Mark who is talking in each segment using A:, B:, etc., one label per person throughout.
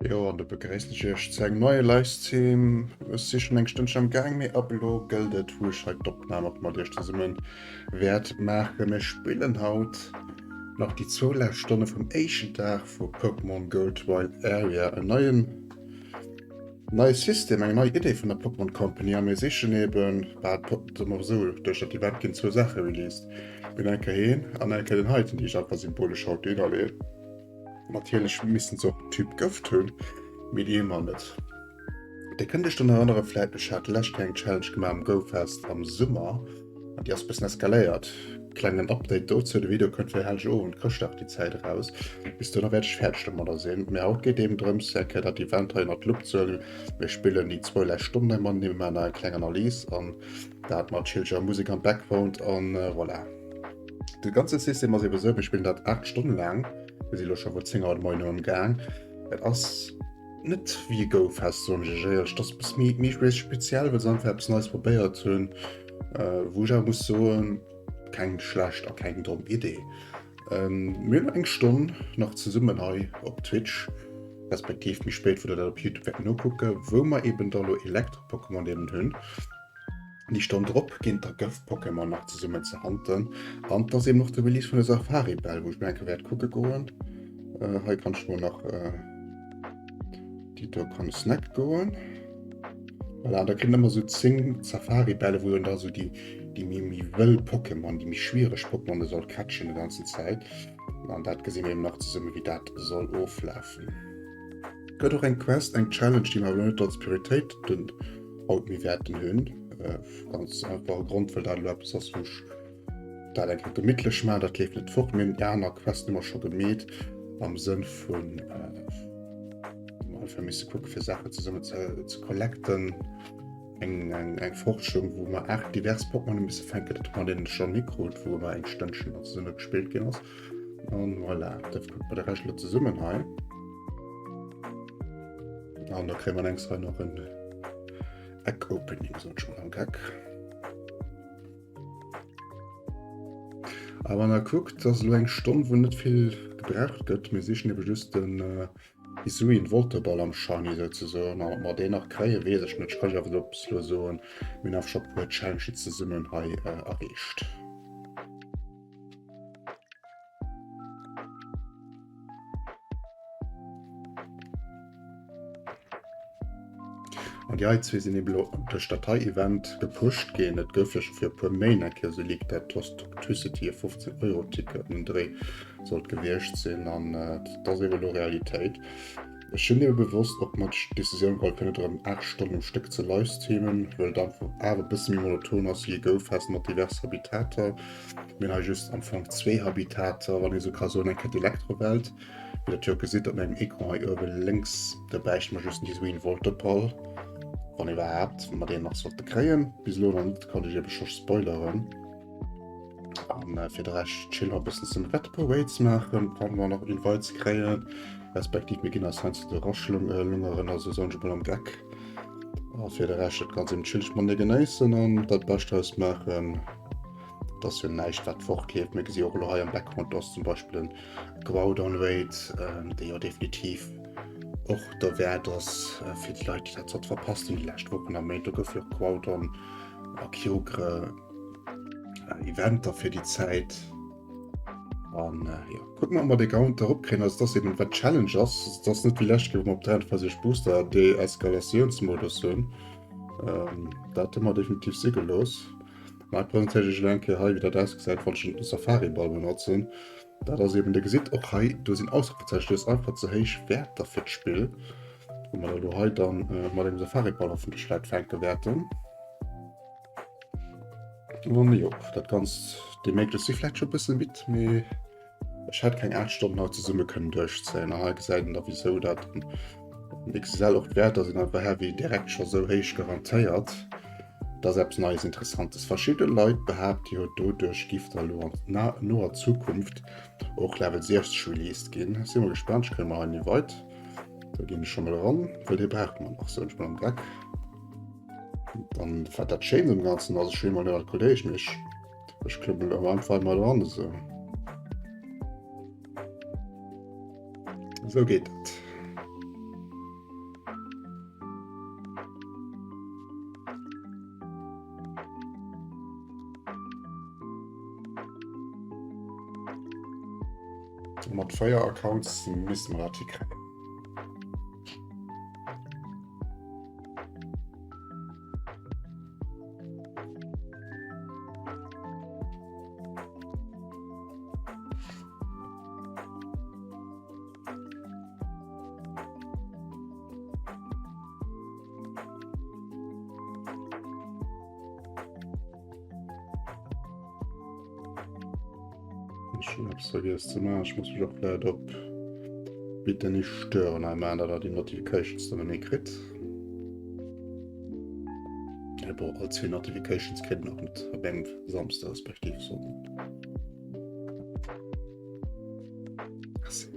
A: Jo an do begréissen ech iech zu engem neie Livestream. Ech si schonn eng Stënnchen am Gaang, mee ab elo gëllt et wou ech hei d'Opnam och mat iech zesumme wäert maachen. Mir spillen haut nach déi zwou lescht Stonne vum éischten Dag vu Pokémon Gold Wild Area, en neien neie System, eng nei Idee vun der Pokémon Company a mir sichen eben, bah, soe mer esou, duerch dat Event ginn zwou Saache released. Mir hunn eng Kéier heen an eng Kéier den heiten, déi ech einfach symbolesch haut dohinner leeën. Natierlech missten se och Typ Gëft hunn, mee déi hu mer net. Dir kënnt iech drun erënnere vläit, ech hat d'lescht Kéier eng Challenge gemaach am GoFest am Summer an déi ass e bëssen eskaléiert. Klengen Update dozou, de Video kënnt fir Helleg Owend, Chrëschtdag déi Zäit eraus. Bis dohinner wäert ech fäerdeg domadder sinn. Mee haut geet eben drëms eng Kéier dat Event hei ënnert d'Lupp ze huelen. Mir spillen déi zwou lescht Stonnen hei matenee, mir maachen nach eng kleng Analys an dat mat chillger Musek am Background an voilà. De ganze System ass eben esou, mir spillen dat 8 Stonne laang. Mir si lo scho wuel 10 Auer de Moien am Gaang. Et ass net wéi e Go-Fest, soen ech iech éierlech. Et ass e bësse méi, méi speziell, well se einfach eppes Neies probéiert hunn, wou ech awer muss soen, keng schlecht a keng domm Idee. Mir hunn eng Stonn nach zesummen hei op Twitch, respektiv méi spéit, wou der dat op Youtube wäert nokucken, wou mer eben da lo Elektro-Pokémon eben hunn. Déi Stonn drop ginn d'Gëft-Pokémon nach zesummen ze hunten. An et ass eben och de Release vun der Safari-Bell, wou ech mol eng Kéier wäert kucke goen. Äh, hei kann ech mol nach äh, déi do kann Snack goen. Voilà, da kritt ëmmer sou 10 Safari-Bälle, wou en da sou déi, déi méi, méi wëll Pokémon, déi méi schwiereg Pokémon soll catchen de ganzen Zäit. An dat gesi mir eben nach zesumme, wéi dat soll oflafen. Gëtt och eng Quest, eng Challenge, déi mer awer net als Prioritéit den haut méi wäerten hunn. Ganz einfache Grond, well dat elo eppes ass, wou ech dat eng Kéier gemittlech maachen. Dat leeft net fort. Mir hunn déi aner Questen ëmmer scho gemeet am Sënn vun einfach misse kucke fir Saachen zesummen ze, ze collecten. Eng, eng, eng Forschung, wou mer 8 divers Pokémon misse fänken, dat hu mer deenen schonn hikrut, wou ëmmer eng Stënnchen dann zesumme gespillt ginn ass. An voilà, da kucke mer de Rescht elo zesummen hei. An da kréie mer enks hei nach en Eck-Opening, sot ech mal am Geck. A wann der kuckt, ass elo eng Stonn, wou net vill gebraucht gëtt. Mir sichen ebe just den äh, Hisuian Volteball am Shiny souzesoen. An ob mer deen nach kréien, weess ech net. Ech kann lech awer elo bis elo soen, mir hunn awer scho puer Challenges zesummen hei äh, erreecht. An déi hei zwee sinn eben elo duerch dat hei Event gepusht ginn. Et gouf jo scho fir e puer Méint eng Kéier esou leaked, dat Lost Toxtricity e 15 Euro Ticket um Dréi sollt gewiescht sinn an dat ass eben elo Realitéit. Ech hunn ebe bewosst och mat d'Decisioun geholl fir net erëm 8 Stonnen um Stéck ze livestreamen, well et einfach awer e bësse méi monoton ass wéi e Go-Fest mat divers Habitater. Mir hunn hei just am Fong zwee Habitater, wann ee sou ka soen, eng Kéier d'Elektrowelt, wéi der jo gesitt op mengem Ecran hei uewe lénks, do bräichte mer just den Hisuian Voltopal, wann iwwerhaapt, wa mer deen nach sollte kréien. Bis elo nach net, kann ech ebe scho spoileren. An äh, fir de Rescht chillen mer e bëssen zum Red Parades maachen, wann mer nach Invites kréien, respektiv mir ginn eis heiansdo de Raschlungeren, also soen ech mol am Geck. A fir de Rescht dat ganz eben chilleg matenee genéissen an dat Bescht draus maachen. Et ass jo näischt wat fortleeft. Mir gesi och elo hei am Background, do ass zum Beispill en Groudon Raid, dee jo definitiv och derwäert ass fir déi Leit, déi dat sollt verpasst hunn déi lescht Wochen a Méint. Do gouf jo och Groudon a Kyogre Eventer fir déi Zäit. An jo, kucke mer, ob mer dee Counter eropkréien. Also et ass eben wat d'Challenge ass. Et ass net wéi lescht Kéier, wou mer op 43 Booster Deeskalatiounsmodus hunn. Dat hu mer definitiv si gelooss. Ma ech presentéiere iech elo eng Kéier hei, wéi dat ausgesäit, wann ech den Safari-Ball benotzen. Dat ass eben, Dir gesitt och hei, do sinn Ausrufezeichen, do ass einfach ze héich Wäerter fir d'Spill, wou mer elo hei dann mat engem Safari-Ball hoffentlech vläit fänke wäerten. An jo, dat Ganzt, déi Méigles si vläit scho e bësse midd, mee Ech hätt keng 8 Stonnen haut zesumme kënnen duerchzéien. An hei gesäit een da wisou dat den XL och d'Wäerter sinn einfach heavy direkt scho sou héich garantéiert. Dat ass eppes Neies Interessantes. Verschidde Leit behaapte jo doduerch giff da lo an noer Zukunft och Level 60 released ginn. Si mol gespaant, ech kréie mer hei ni weit. Do ginn ech scho mol eran, well dee brauche mer nach, soen ech mol am Geck. Dann wat dat Schéinst am Ganzen ass, ech hunn emol net all Kolleg, mee ech Ech klëmmel awer einfach emol eran esou. Esou geet dat. Mat 4 Accounts misste mer dat hikréien. Ech hunn eppes vergiess ze maachen. Ech muss mech och vläicht op Bitte nicht stören hei maachen, datt der déi Notifications dann net méi kritt. Ja, bon, all ze vill Notifications kritt en och net op engem Samsde respektiv Sonnden. Merci.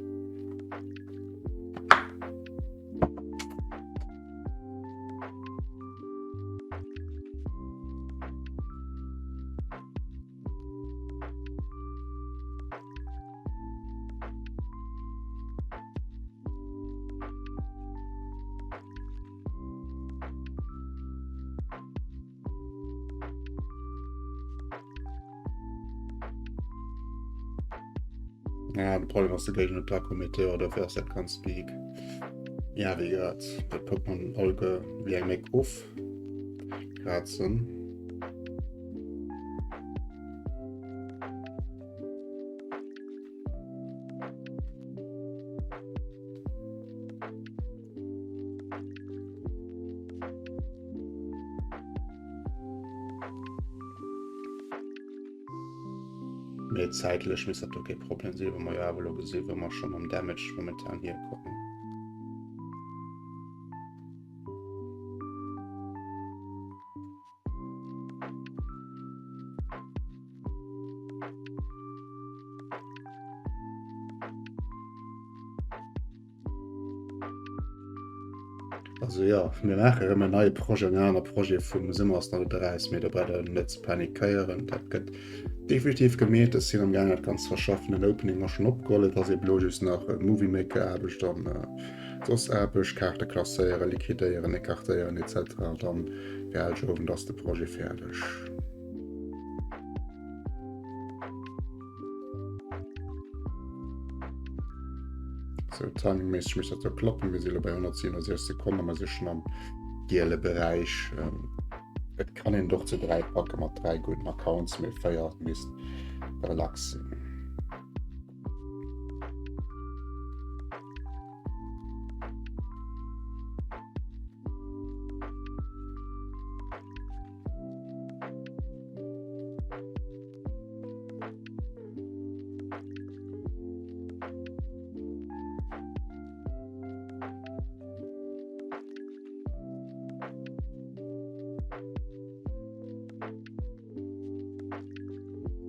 A: Ja, de Problem ass de Géigner huet Draco Meteor, dofir ass dat ganz weak. Ja, wéi gesat, dat Pokémon all ge wéi eng Méck ofkrazen. Mee zäitlech misst dat do kee Problem sinn, wou mer jo awer elo gesi wou mer scho mam Damage momentan hierkommen. Also ja, mir maache rëm en neie Projet, en aner Projet vum Summer ass nach net eraus, mee do braucht der net ze panikéieren. Dat gëtt definitiv gemeet. Ech sinn am gaang dat Ganzt verschaffen. Den Opening ass schonn opgeholl, et ass eben elo just nach Movie Maker Aarbecht an soss Aarbecht, Kaarte klasséieren, liquidéieren, écartéieren etc. Dann fir Hellegowend ass de Projet fäerdeg. Sou, timingméisseg misst dat jo klappen. Mir si lo bei 167 Sekonnen, mer si schon am giele Beräich. Ähm, et kann een doch zu 3 packe mat 3 gudden Accounts, mee 4 misst relax sinn.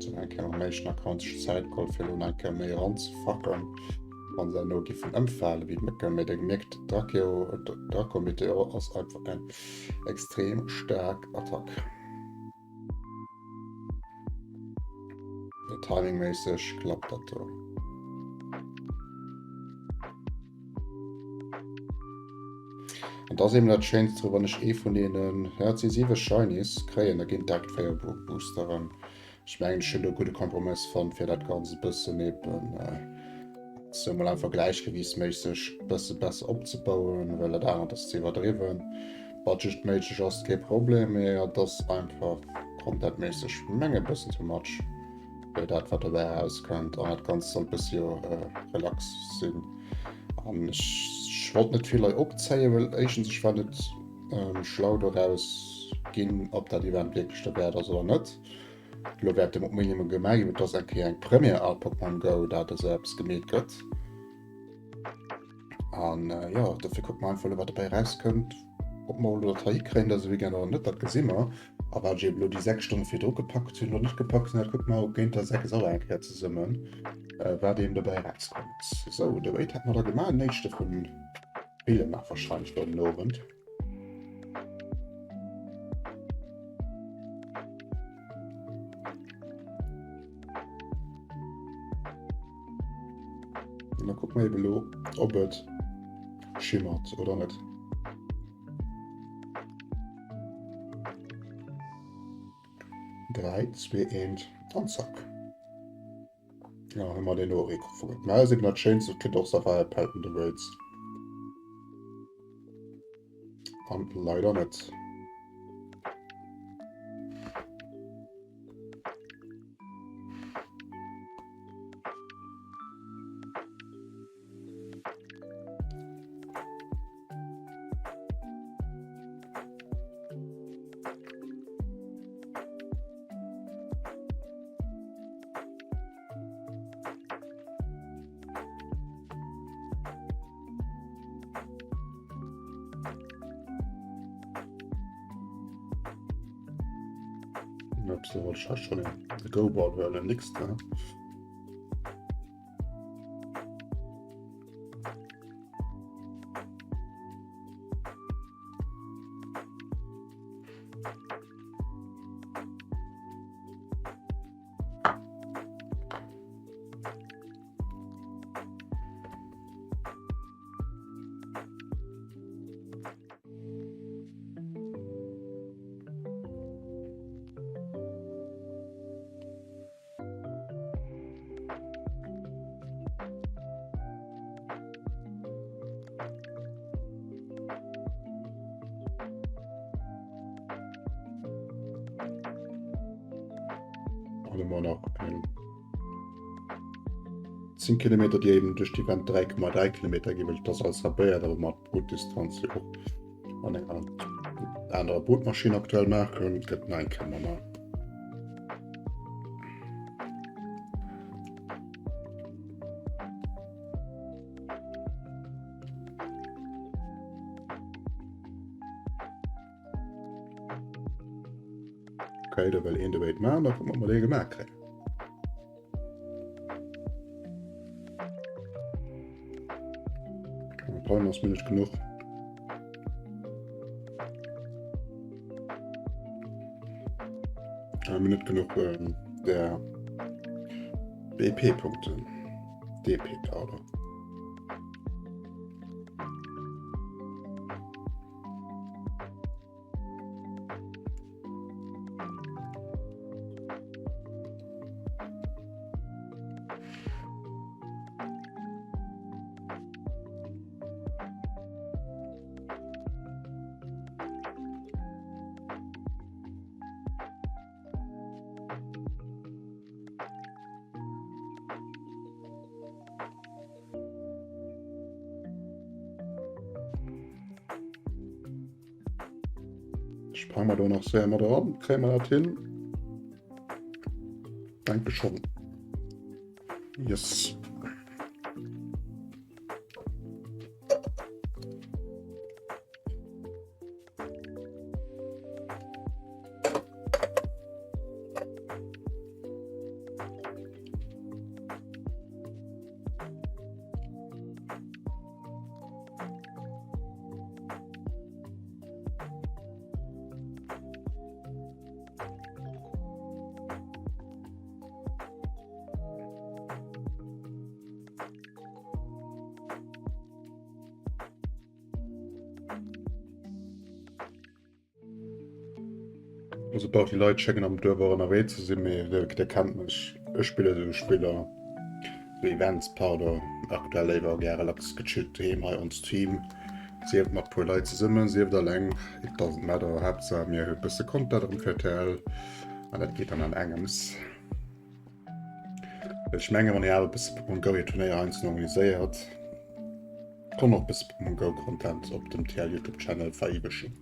A: Sou eng Kéier mam éischten Account sech Zäit geholl fir elo nach eng Kéier méi eranzefacken, wann se herno giffen ëmfale wéi d'Mécken. Mee der gemierkt, Drakeo, Draco Meteor ass einfach eng extrem staark Attack. Timingméisseg klappt dat do. An da ass eben dat Schéinst dru, wann ech ee vun deenen, ja et si siwe Shinies, kréien, da ginn direkt 4 Boosteren. Ech mengen, ech hunn do e gudde Kompromëss fonnt, fir dat Ganzt e bëssen eben, soe mol einfach gläichgewiichtsméisseg e bësse besser opzebauen, well dat anert ass ze iwwerdriwwen. Budgetméisseg ass et kee Problem, mee et ass einfach contentméisseg menge bëssen too much fir dat wat dobäi erauskënnt an dat Ganzt soll bësse jo relax sinn. An ech wollt net vill hei opzéien, well éischtens ech war net schlau doraus ginn, ob dat Event wierklech derwäert ass oder net. Elo wäert dem op Minimum gemaach ginn, et ass eng Kéier eng Première a Pokémon Go, dat esou eppes gemeet gëtt. An äh, ja, dofir kucke mer einfach elo, wat dobäi erauskënnt. Ob mer elo dat hei hikréien dëse Weekend oder net, dat gesi mer. A wat ech eben elo déi 6 Stonne virdru gepackt hunn oder net gepackt hunn, dat kucke mer géint der 6 Auer eng Kéier zesummen, äh, wat eben dobäi erauskënnt. Sou, de Raid hätte mer da gemaach, den éischte vun villen nach wahrscheinlech do den Owend. Und dann gucken wir eben lo, ob et schimmert oder net. Drei, zwei, eins, an zack. Ja, hu mer deen och eekofgëtt. Mä ass eben dat Schéinst, et kritt och Sapphire Pelten de Raids. An leider net. Ups, da wollt ech schon den Go-Ball huelen, nix da. An ëmmer nach eng 10 Kilometer, déi eben duerch déi Wand 3,3 Kilometer ginn, well dat ass alles halbéiert, awer mat Brutdistanz jo och an enger anerer Brutmaschinn aktuell maachen, gëtt nach eng Kéier manner. Okay, da well een de Wéit maachen, da kucke mer, ob mer dee gemaach kréien. Palm ass mir net genuch. Äh, mir net genuch ähm, der BP-Punkte. DP, pardon. Sprange mer do nach séier mat eran? Kréie mer dat hin? Denke schon. Yes. Also brauch die Leit schéngen am Duerf och ënnerwee ze sinn, mee dir kennt mech, ech spille sou Spiller, sou Events, pardon, aktuell léiwer gäre lax gechillt doheem hei on Stream, sief et mat puer Leit zesummen, sief et alleng, it doesn't matter, Haaptsaach mir hu bësse Content erëm fir rtl an dat geet dann an engems. Ech menge wann Dir awer e bësse Pokémon Go hir Turnéier heiansdo organiséiert, Komm och bësse Pokémon Go Content op dem TL Youtube Channel veréiwegen.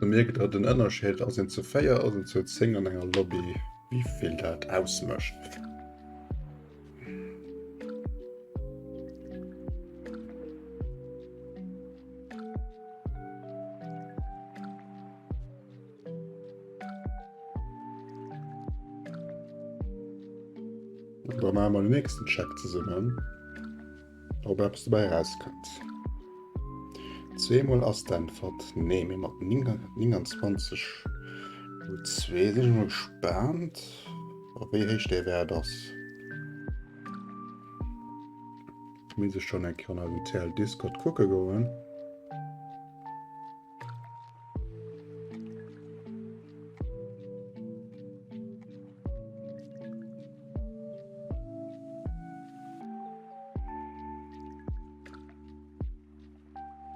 A: Da mierkt der den Ënnerscheed, ass een zu 4, ass een zu 10 an enger Lobby. Wéi vill dat ausmécht. Da maache mer den nächsten Check zesummen, ob eppes dobäi erauskënnt. Zweemol ass d'Äntwert nee, mee mat 29 zu 2 sinn ech mol gespaant, op wéi héich dee Wäert ass. Misst ech schonn eng Kéier an eisem TL Discord kucke goen.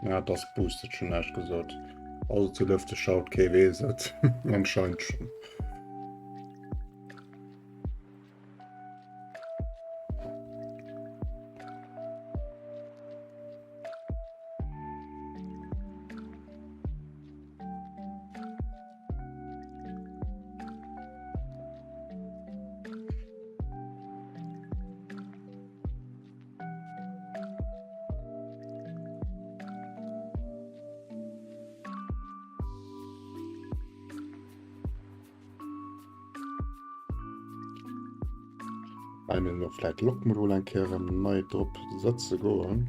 A: Ja, das boostet schon echt gesagt. Also zu lüfte schaut kee weess et anscheinend schon. Hei mir och vläit Lockmodul eng Kéier erëm nei drop sëtze goen.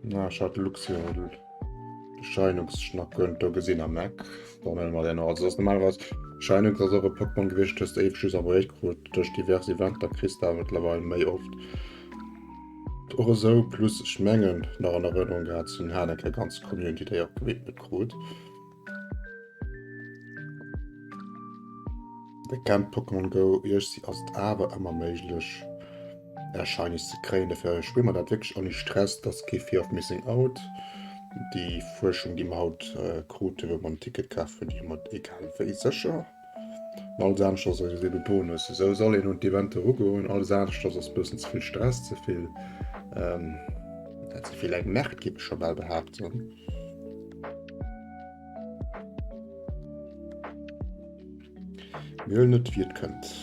A: Na, ech hat Luxio Erscheinungsschnack gönnt do gesinn am Eck. Da nennen wir den Also das normalerweise Shining ass och e Pokémon gewiescht, hues de éiweg just abonnéiert krut duerch divers Eventer kriss de awer mëttlerweil méi oft. Och esou, plus ech mengen nach an Erënnerung gehat ze hunn, hat eng Kéier ganz Community Day och gewidmet krut. Dir kennt Pokémon Go, iech si ass et awer ëmmer méiglech är Shinies ze kréien, dofir spille mer dat wierklech ouni Stress, et ass kee Fear of Missing Out. Déi Fuerschung déi mer haut kruten, wou mer en Ticket kaf hunn, déi hu mer egal wéi sécher. An alles aneschters ass ebe Bonus. Esou soll een un d'Eventer erugoen. Alles aneschters ass e bëssen ze vill Stress, ze vill, ze vill eng Merde, géif ech scho bal behaapten. Mir huelen et wéi et kënnt.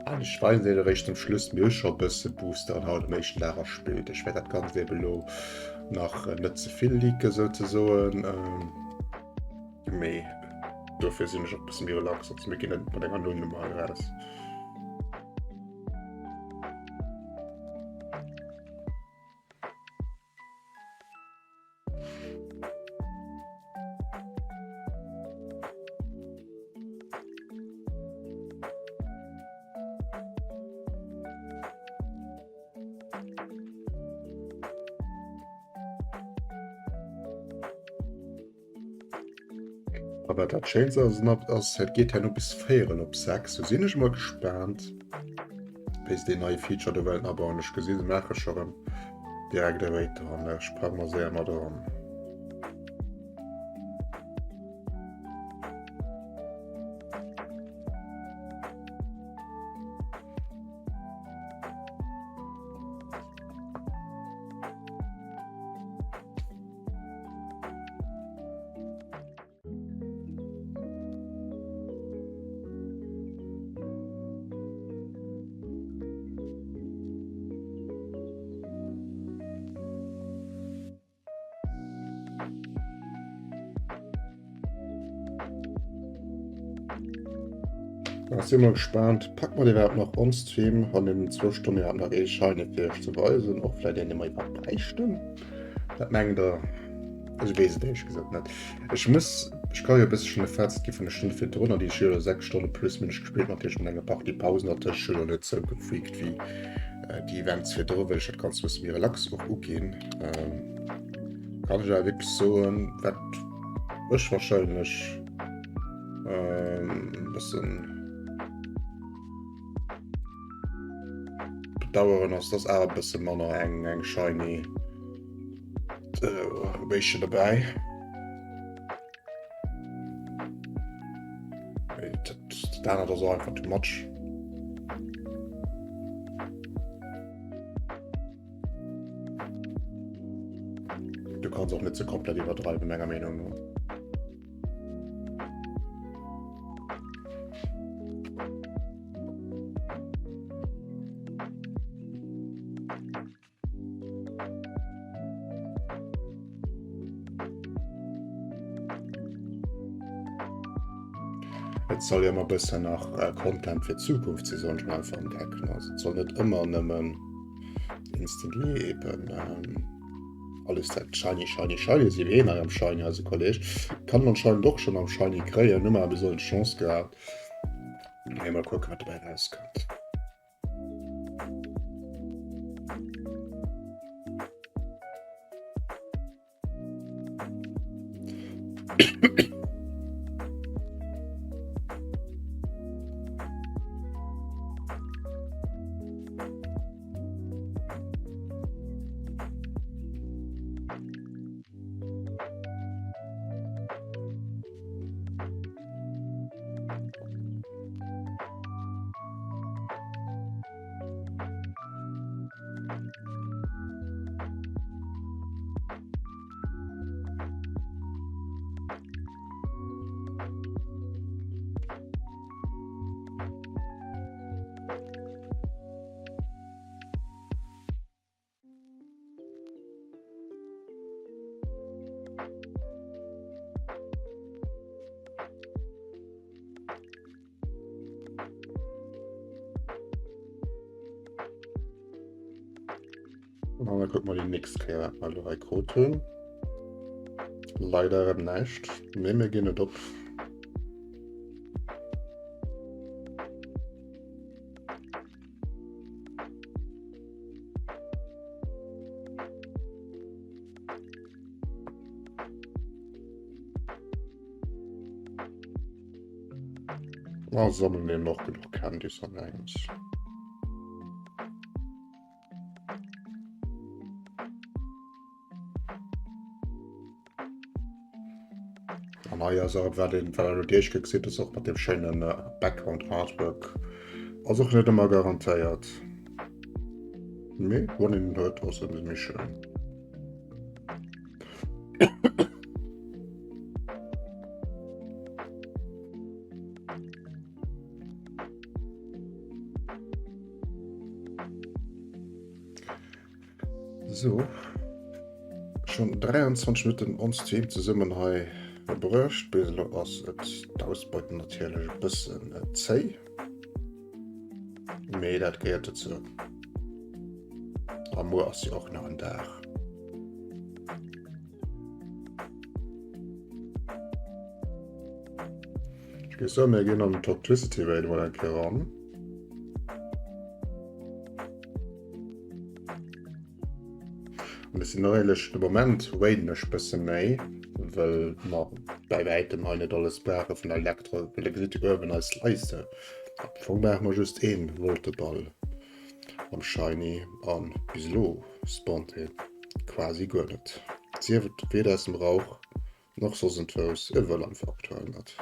A: An ech weisen dir eréischt zum Schluss, mir hu scho e bësse Booster an haut am éischten Dag erspillt. Ech wäert dat Ganzt eben elo nach net ze vill leaken souzesoen. Mee dofir sinn ech och e bësse méi relax, also mir ginn net mat enger Nullnummer eraus. A wat dat Schéinst ass, ass, et geet herno bis véierel op 6. Do sinn ech mol gespaant, wéi se deen neie Feature do wëllen abauen. Ech gesi se maache scho rëm direkt e Raid dran. Da sprange mer séier mat eran. Da si mer gespaant. Pack mer iwwerhaapt nach on Stream an den zwou Stonnen iwwerhaapt nach ee Shiny fir iech ze weisen? Och vläit een, dee mer iwwerhaapt bräichten? Wat mengt der? Ech weess et éierlech gesot net. Ech muss. Ech ka jo e bësselchen e Fazit gi vun der Stonn virdrun, déi ech jo 6 Stonne plus minus gespillt, natierlech mat enger Partie Pausen dertëscht. Ech hunn elo net sou gefreakt wéi déi Events virdru, well ech dat Ganzt e bësse méi relax och uginn. Kann ech awer wierklech soen, wat ech wahrscheinlech e bëssen bedaueren, ass, dass awer e bësse manner eng eng shiny Béische dobäi. Dat anert ass och einfach too much. Du kanns och net ze komplett iwwerdreiwen, menger Meenung no. Et soll jo ëmmer bëssen nach äh, Content fir d'Zukunft si soll ech einfach entdecken. Also et soll net ëmmer nëmmen instantly eben ähm, alles dat shiny shiny shiny si wéi hei am shiny eise Kolleg kann anscheinend och schon am shiny kréien, hu mer awer besonnesch Chance gehat. Mee mal kucken wat dobäi rauskënnt. An da kucke mer déi nächst Kéier, wat mer elo hei krut hunn. Leider erëm näischt, mee mir ginn et op. Ah, sammeln mir noch genug Candies an engems. An hei ass och wat een wat elo Dir gesitt, ass och mat dem schéinen äh, Background Artwork. Ass och net ëmmer garantéiert. Mee wann een en huet, ass et méi schön. So schon 23 Minuten on Stream zesummen hei verbruecht. Bis elo ass et d'Ausbeuten natierlech e bëssen zéi. Mee dat gehéiert dozou. A muer ass jo och nach en Dag. Ech géif soen, mir ginn an den Toxtricity Raid emol eng Kéier ran. An ech sinn och éierlech, de Moment raiden ech bësse méi, well mer bäi wäitem hei net alles brauche vun der Elektro. Well der gesitt jo uewen eis Leiste. Am Fong brauche mer just een Volteball am Shiny an bis elo spawnt hien quasi guer net. Sief et weder aus dem Rauch nach soss entwous, e wëll einfach aktuell net.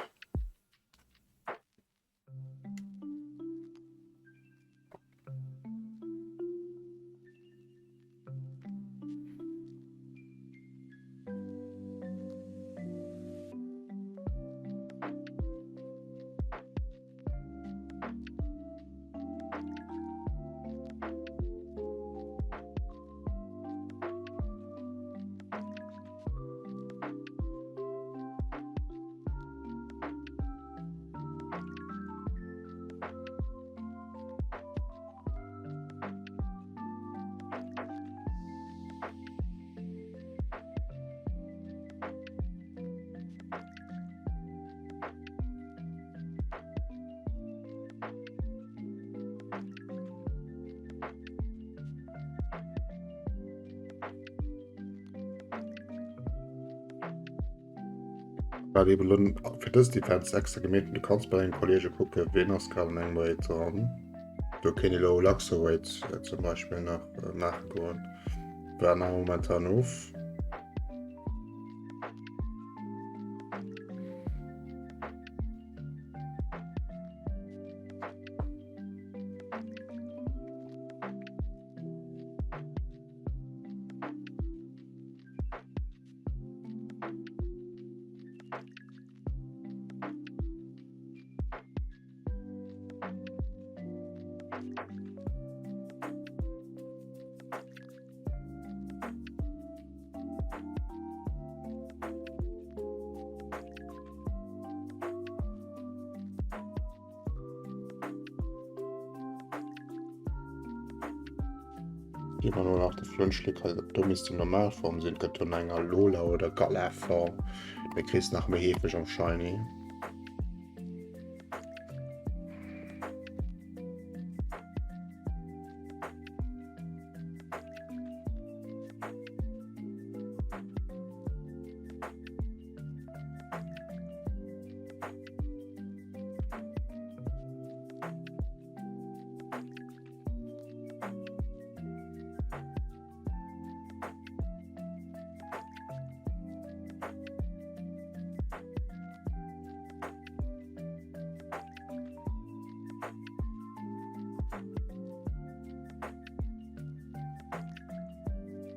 A: Wat eben elo fir dëst Event extra gemeet hunn, du kanns bei denge Kollege kucken, wien ass grad an engem Raid dran. Do kéint ee elo Luxor Raid zum Beispill nach maache goen. War nach momentan of. Gi mer elo nach de Flëntschléck hei. Do misst déi normal Form sinn. Et gëtt jo nach eng Alola oder Galar Form. Déi kriss nach méi heefeg am Shiny.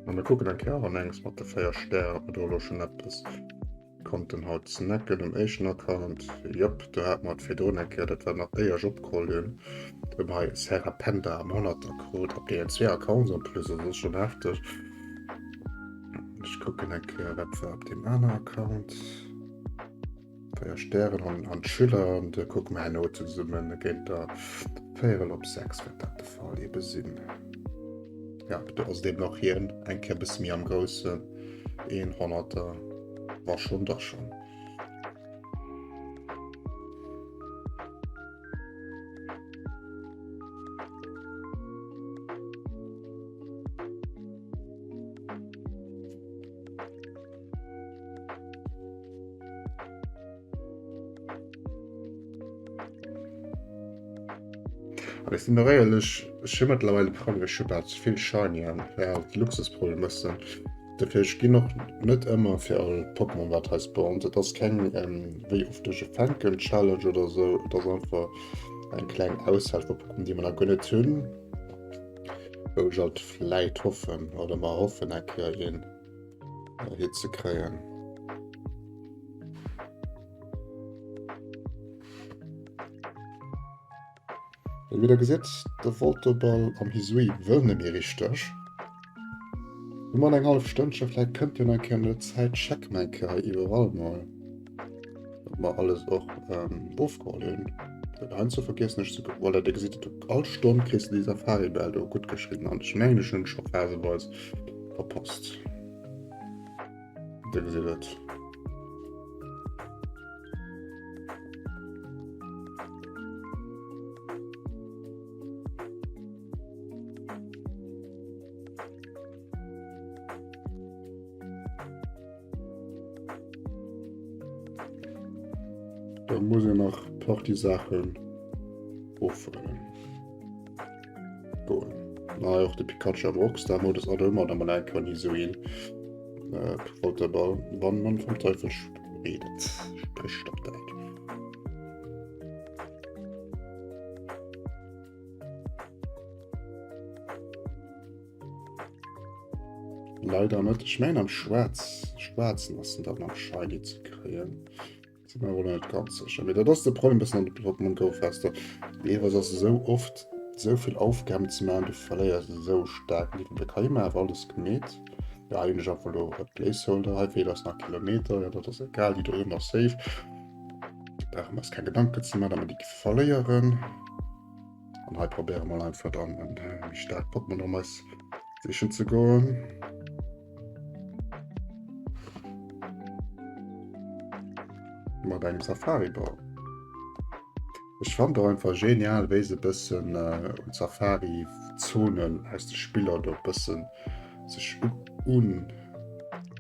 A: An mir kucken eng Kéier an engs mat de 4 Stären, ob mer do elo schonn eppes konnten haut snacken um éischten Account. Jop, do hat mer et virdrun eng Kéier, dat war nach éier ech opgeholl hunn, do hu mer hei e Serapenda am Honnerter krut, op deenen zwee Accounts en plus, also dat ass schonn hefteg. Ech kucken eng Kéier, wat war op deem aner Account. 4 Stären an, an d'Schüler an da kucke mer herno zesummen géint der Véierel op 6 wäert dat de Fall ebe sinn. Ja, do ass et eben och hien eng Kéier bësse méi am Groussen. Een Honnerter war schonn da schonn. An ech sinn och éierlech, ech hu mëttlerweil e Problem, ech hu bal ze vill Shiny an ja, Luxusproblem bëssen. Dofir ech ginn och net ëmmer fir all Pokémon wat hei spawnt. Et ass keng ähm, wéi oft ech e fänken Challenge oder sou, et ass einfach eng kleng Auswahl vu Pokémon, déi mer nach guer net hunn. Wou ech alt vläit hoffen oder mer hoffen eng Kéier een hir ze kréien. Wéi der gesitt, de Voltoball am Hisui wëll net méi richteg. Hu mer eng hallef Stënnche, vläit kënnt jo nach eng Kéier no der Zäit, checke mer eng Kéier hei iwwerall mol, ob mer alles och ofgeholl hunn. Well heiansdo vergiessen ech ze kucken. Voilà, dir gesitt et, all Stonn kriss de déi Safari-Bell do gutt geschriwwen an ech mengen ech hunn et scho phaseweis verpasst. Dir gesitt et. Da muss een nach Party Saachen ofrënnen. Goen. Na och de Pikachu am Rockstar Modus an ëmmer da mal eng kann so een äh, Volterball wann man vom Teufel redet spricht op Däitsch. Leider net. Ech mengen am Schwaarz, Schwaarzen ass en dann am Shiny ze kréien. Sinn mer awer net ganz sécher. Mee dat ass de Problem bëssen an de Pokémon Go Fester. Deelweis ass esou oft esou vill Aufgaben ze maachen, du verléiers esou staark den Iwwerbléck. Hei hu mer awer alles gemeet. Ja, hei hunn ech einfach elo e Placeholder. Hei feelt eis nach Kilometer. Ja, dat ass egal, déi do uewen ass safe. Brauche mer eis keng Gedanken ze maachen, datt mer déi géife verléieren. An hei probéiere mer einfach dann en méi staarkt Pokémon erëm eis sichen ze goen. Mat engem Safari-Ball. Ech fand och einfach genial, wéi se bëssen äh, un Safari-Zonen aus de Spiller do bëssen sech un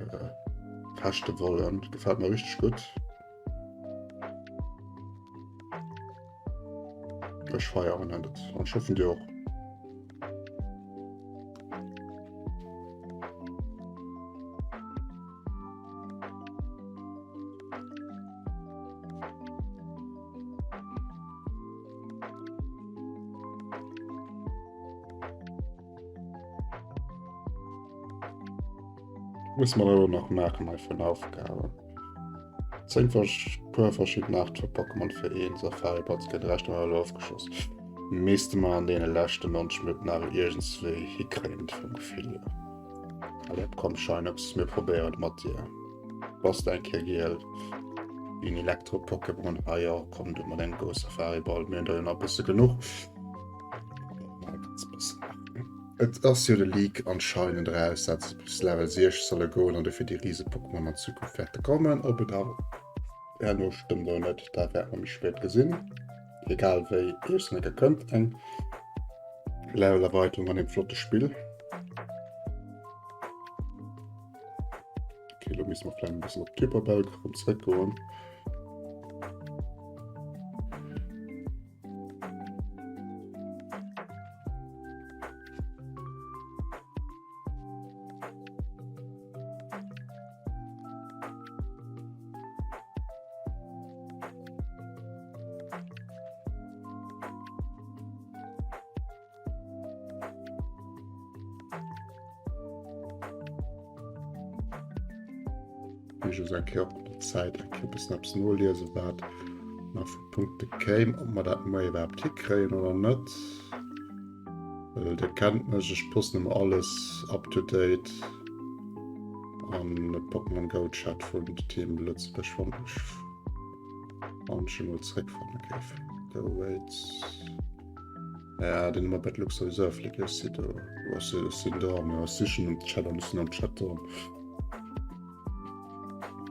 A: äh, fechte wollen. Gefällt mir richtig gutt. Ech feieren et an ech hoffen dir och. Muss man elo nach maachen hei vun Aufgaben. 10 puer verschidden Aart vu Pokémon fir een Safari-Platz gëtt Recht elo ofgeschoss. Misste mer an deene leschten 90 Minutten awer iergendswéi hikréien vum Gefill hier. Allez, komm Shinox, mir probéieren et mat dir. Bass de eng Kéier giel wéi en Elektro-Pokémon? Ah jo, komm du mat engem Go Safari-Ball, mir hunn der jo nach e bësse genuch. Et ass jo de Leak anscheinend eraus, dat se bis Level 6 solle goen an dofir déi Rise-Pokémon an Zukunft wäerte kommen. Ob et awer herno stëmmt oder net, dat wäerte mer méi spéit gesinn. Egal wéi, iergendwann kënnt eng Level-Erweiterung an deem flotte Spill. Okay, lo müssen wir vielleicht ein bisschen op d'Hyperbäll erëm zréckgoen. Ech eng Kéier op der Zäit eng Kéier bëssen eppes noliese wat nach vu Punkte kéim, ob mer dat muer iwwerhaapt hikréien oder net. Well Dir kennt mech, ech posten ëmmer alles up to date an de Pokémon Go Chat vun Team Lëtzebuerg wann ech wann ech emol zréckfanne géif. Go wait. Ja, den Nummer Bad Lux sowieso flick ech si do. Was ech sinn do an ech sichen am Chat an ech sinn am Chat do.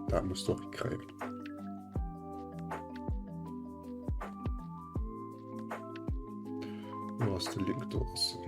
A: Dat muss doch kréien. Wo ass de Link do? Ass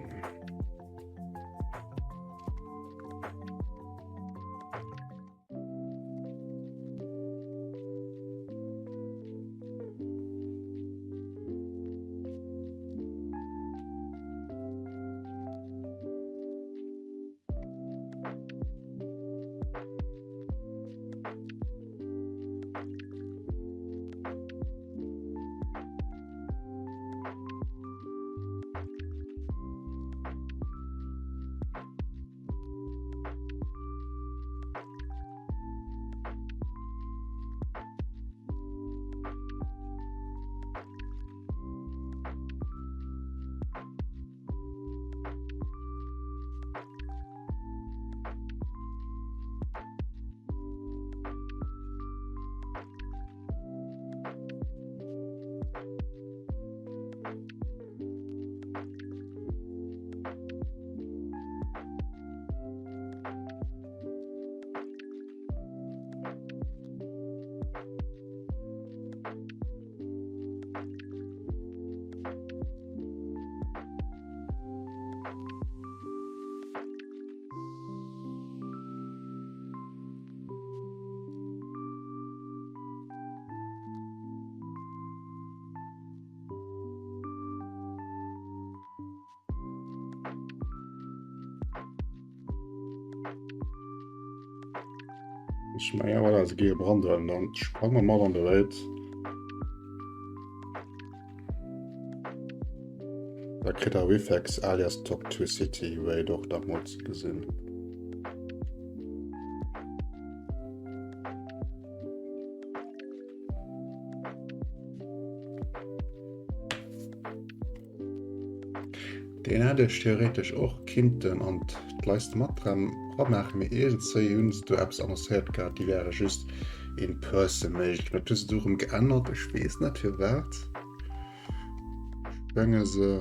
A: Ech mengen, voilà, se gehe Brandhuelen, dann sprange mer mat an de Raid. Da kritt der Reflex alias Toxtricity Raid och da mol ze gesinn. Deen hätt ech theoretesch och kinnten an d'Leiste mat ramaachen, mee iergendzwéi hunn se do eppes annoncéiert gehat, déi wäre just in person méiglech. Mee dat hu se du erëm geännert, ech weess net firwat. Ech menge se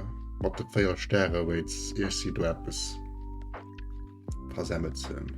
A: mat de 4 Stäre Raids ier si do eppes versemmelt ze hunn.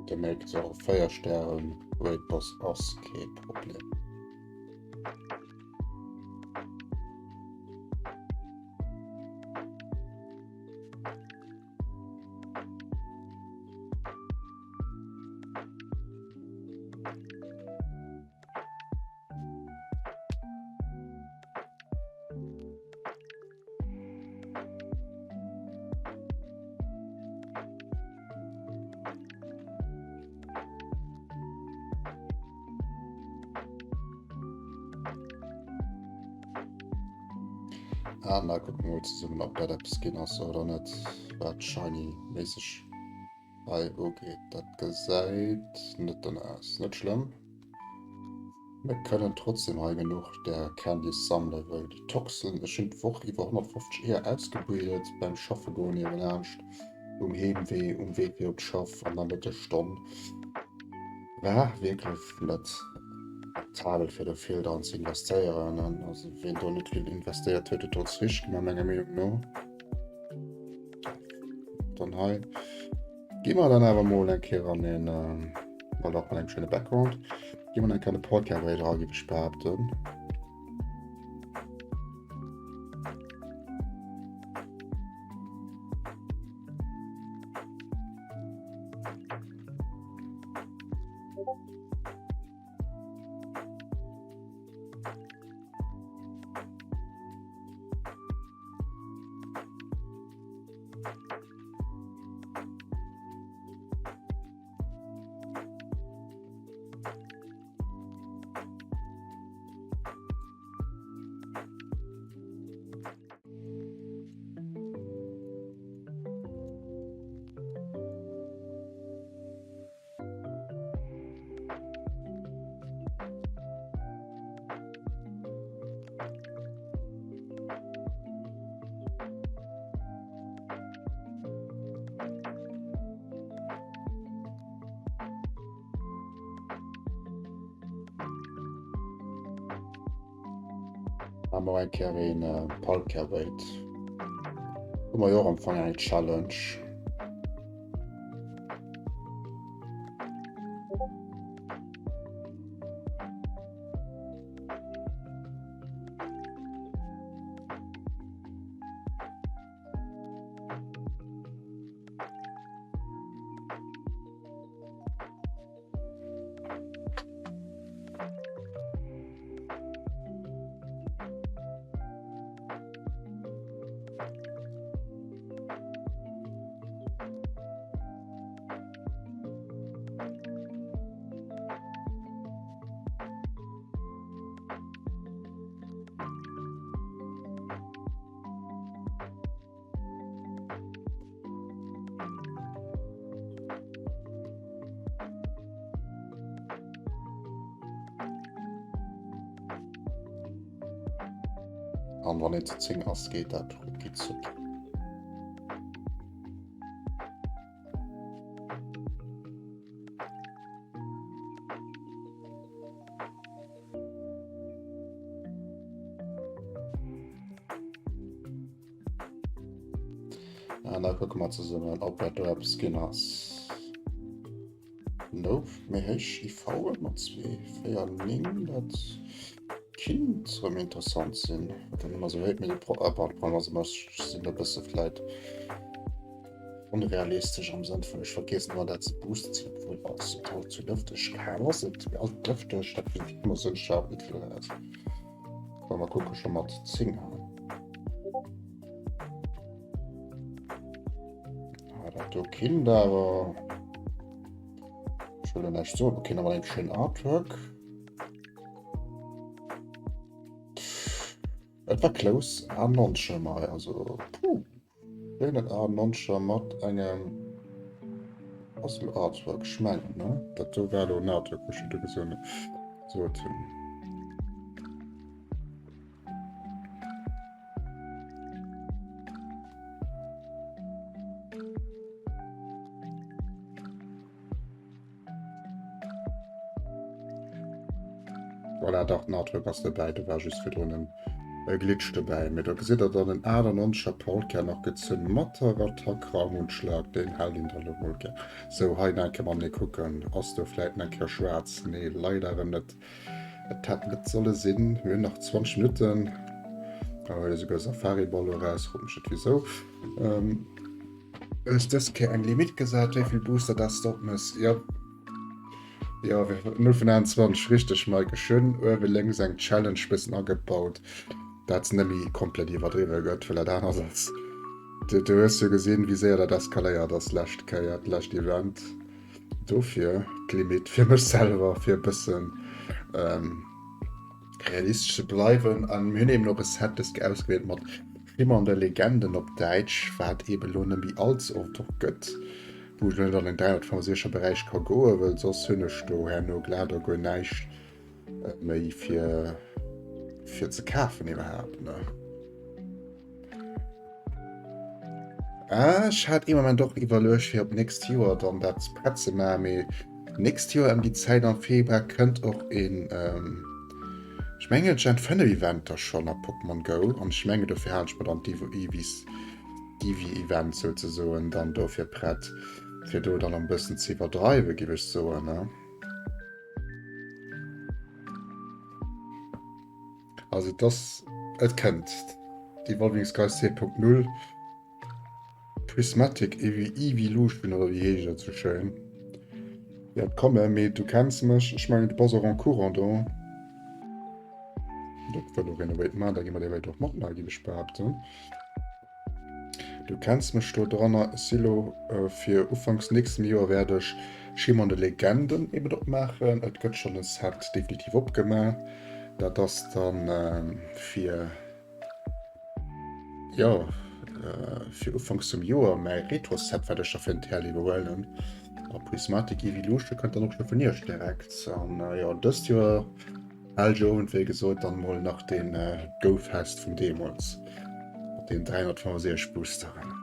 A: Dir mierkt och, 4 Stären Raid Boss ass kee Problem. An da kucke mer mol zesummen, ob dat eppes ginn ass oder net, wat Shiny-méisseg hei ugeet. Dat gesäit net danno aus. Net schlëmm. Mir kënnen trotzdem hei genuch där Candies sammelen, well déi Toxen, ech hunn d'Woch iwwer 150 Eeër ausgebredet beim Schaffe goen niewelaanscht, um Heemwee, um Wee fir op d'Schaff an der Mëttesstonn. War wierklech net rentabel fir do vill dran ze investéieren. Also ween do net vill investéiert huet, huet trotz richteg gemaach menger Meenung no. Dann hei gi mer dann awer mol eng Kéier an den ähm, mal och mat engem schöne Background. Gi mer eng Kéier an de Podcast dra, géif ech behaapten. Maache mer eng Kéier een Palkia Raid. Hu mer jo och am Fong eng Challenge. An wann een zu 10 ass, geet dat rucki zucki. An da kucke mer zesummen, ob dat do eppes ginn ass. Nope, méi héich IV mat 2, 4, 9, dat kinnt rëm interessant sinn. Wat dann ëmmer sou héich, mee de Pro, ah, bon, de Problem ass ëmmer, ech sinn e bësse vläit onrealistesch am Sënn vun, ech vergiessen ëmmer dat ze boosten, ze obwuel ass et halt zu lëfteg, kal ass et, mee alt lëfteg, dat wéi ëmmer sou, ech hat net vill eraus. Wa mer kucke scho mat 10 an. Ah, dat do kinnt awer. Ech wëll näischt soen, okay, awer eng schön Artwork. Et war close an 90 mei, also puh. Schönen A90 mat engem ass elo Artwork, ech mengen, ne? Dat do war elo en Artwork, wou ech do gesot hunn. Voilà, dach, den Artwork ass dobäi, do war just virdrun en. E Glitch dobäi, mee do gesitt der dann en 98er Palkia nach gezunn mat der Attack Raumundschlag, deen hält een da lo mol gär. Sou, hei nach eng Kéier matenee kucken, ass do vläit nach eng Kéier schwaarz? Nee, leider erëm net. Et hätt net solle sinn. Mir hunn nach 20 Minutten. Da huet esouguer Safari-Ball eraus, frot mech net wisou. Hues dës Kéier eng Limit gesat, wéi vill Booster dass de opmëss? Jo. Jo, 0 vun 21, richteg Mike. Ech hunn uewe lénks eng Challenge bëssen agebaut, dat se net méi komplett iwwerdriwwe gëtt, well dat anert ass, du du hues jo gesinn, wéi séier dat eskaléiert ass lescht Kéier, d'lescht Event. Dofir d'Limit fir mech selwer, fir e bëssen realistesch ze bleiwen. An mir hunn eben och e Set dës Kéier ausgewielt mat Schimmernde Legenden op Däitsch, wat eben elo net méi all ze oft och gëtt. Wou ech net an den 365er Beräich ka goen, well soss hunn ech do herno glat a guer näischt méi fir fir ze kafen iwwerhaapt, ne? Ah, ech hat ee Moment och iwwerluecht fir op d'nächst Joer dann dat prett ze maachen, mee d'nächst Joer ëm déi Zäit am Februar kënnt och een, ech mengen Gen 5 Event da schonn a Pokémon Go an ech mengen dofir halen ech mer dann d'Eevees Divi-Event souzesoen dann dofir prett, fir do dann e bëssen ze iwwerdreiwen, géif ech soen, ne? Also et ass, et kënnt, d'Evolving Skies 2.0 Prismatic Eeveelution oder wéi heescht dat sou schéin, wäert kommen. Mee du kenns mech, ech mengen du bass och en courant do. Dat wëll och een Await maachen, da gi mer dee Await och matmaachen, géif ech behaapten. Du kenns mech do dranner Silo, fir ufanks nächstem Joer wäert ech Schimmernde Legenden eben opmaachen. Et gëtt schonn e Set definitiv opgemaach. Dat ass dann fir, jo, fir ufanks vum Joer mäi Retro-Set, wat ech da fir den TL iwwerhuelen. A Prismatic Evolution kënnt dann och scho vun iech direkt. An jo, dëst Joer Hellegowend wéi gesot dann mol nach den Go-Fest vun deemols mat den 365 Boosteren.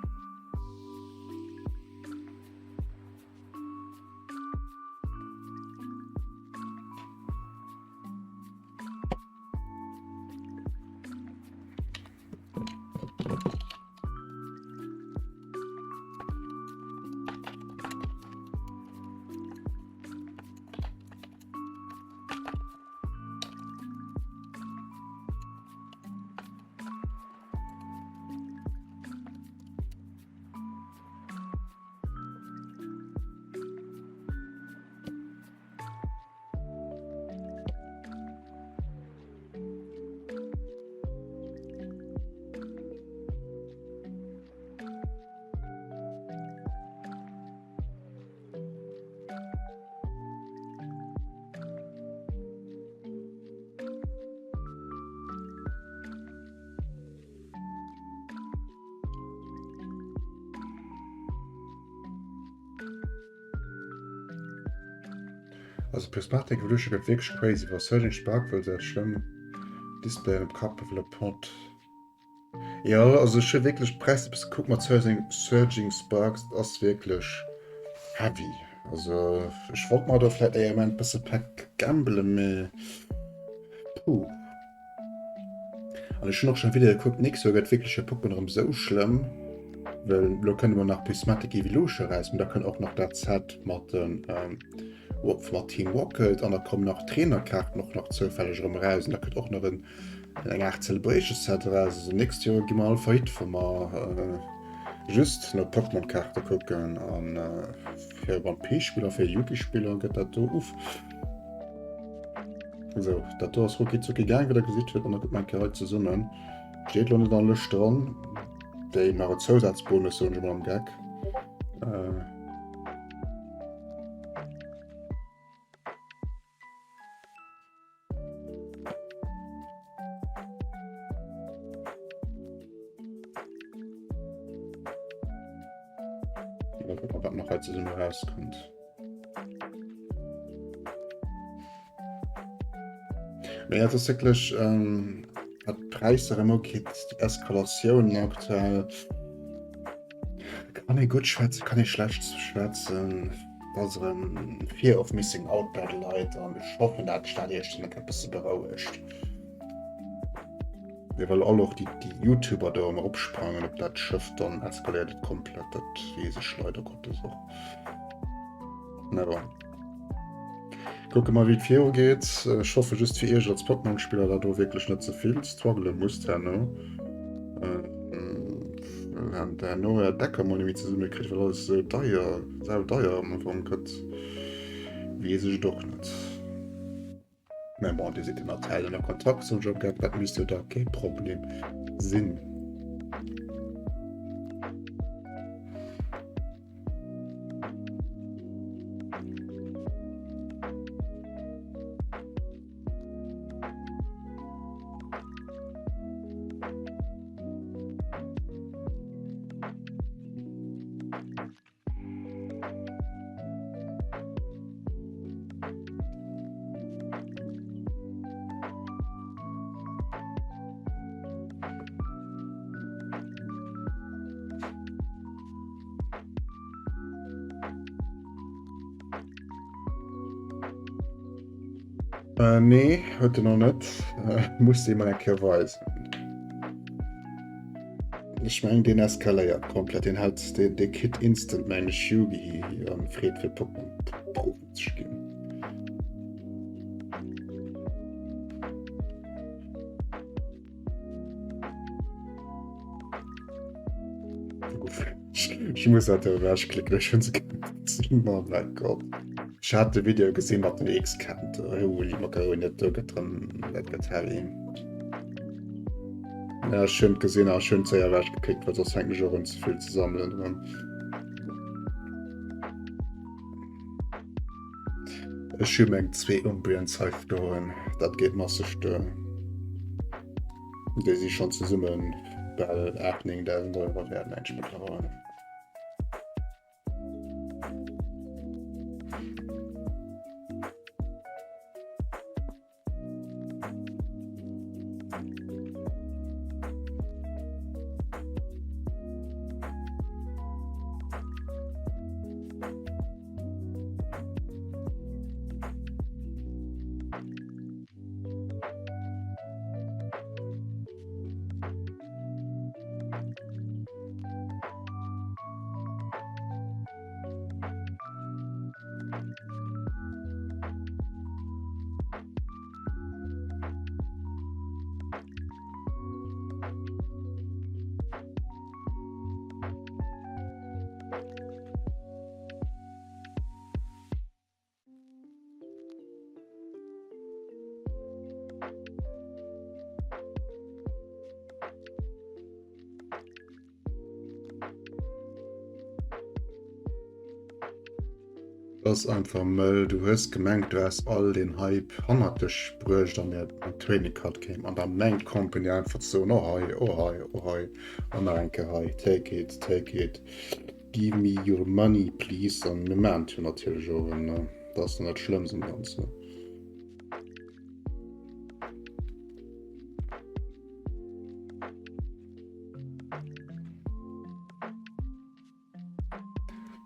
A: Also Prismatic Evolution gëtt wierklech crazy, wa Surging Spark wëll dat schlëmm Displayen op Kappe wëll Pont. Jo, also ech hu wierklech d'Präisser e bësse gekuckt mat Surging, Surging Sparks, et ass wierklech heavy. Also ech wollt mer do vläit ee Ament bësse Pack gambelen, mee puh. An ech hunn och schon Videoe gekuckt, d'nächst Joer gëtt wierklech fir Pokémon erëm sou schlëmm, well elo kënnt emol nach Prismatic Evolution eraus, mee da kënnt och nach dat Set mat den mat Team Rocket an da kommen nach Trainerkaarten och nach zoufälleg erëm eraus an da kënnt och nach en Eng Art Celebration Set eraus. Also nächst Joer gi mer all faillite, wa mer just no Pokémon-Kaarte kucken. An fir One Piece-Spiller, fir Yugi-Spiller gëtt dat do uff. Sou, dat do ass rucki zucki gaang, wéi der gesitt hutt. An da kucke mer eng Kéier hei zesummen. Steet elo net an der Lëscht dran. Déi nach e Zousazbonus, soen ech emol am Geck. Mal gucken, wat nach hei zesummen rauskommt. Mee et ass wierklech, ähm, wat d'Präisser erëm ugeet, déi Eskalatioun aktuell. Kann ee gutt schwätzen, kann ee schlecht schwätzen. Et ass erëm Fear of Missing Out bei de Leit an ech hoffen, dat d'Stad Iechternach e bësse berouegt. Mee well all och déi YouTuber do ëmmer opsprangen op dat Schëff, dann eskaléiert et komplett. Dat weess ech leider Gottes och. Na bon. Kucke mer wéi et viru geet. Ech hoffe just fir iech als Pokémon-Spiller, dat do wierklech net ze vill struggele musst herno. Well herno är Decker mol net méi zesumme kritt, well alles esou deier, sau deier am Ufank gëtt. Weess ech et och net. Mä bon, Dir sidd ënner Teil ënner Kontrakt zum Job gehabt, dat misst jo da kee Problem sinn. Äh, nee, huet en nach net. Äh, muss dee mol eng Kéier weisen. Ech mengen deen eskaléiert komplett, deen hält dee, dee kritt instant meng ech Yugi an freet fir Pokémon Profi ze ginn. Ech muss dat ewechklicken, ech hunn se Oh mein Gott. Ech hat de Video gesinn mat den X-Kant. Holy Macaroni, dat do gëtt rëm, dat gëtt heavy. Ja, ech hunn gesinn a ech hunn séier ewechgeklickt, well soss fänken ech och un ze vill ze sammelen erëm. Ech hu meng zwee Umbreons hei stoen, dat geet masseg duer. Déi si schonn zesumme bal 8, 9.000 Euro wäert, mengen ech mëttlerweil. Ass einfach mëll. Du hues gemengt du häss all den Hype hannert dech bruecht an der Training Card kéim an da mengt d'Company einfach ze soen oh hei, oh hei, oh hei an nach eng Kéier hei, take it, take it, give me your money please an mir maachen et jo natierlech och erëm ne. Dat ass dann dat Schlëmmst am Ganzen.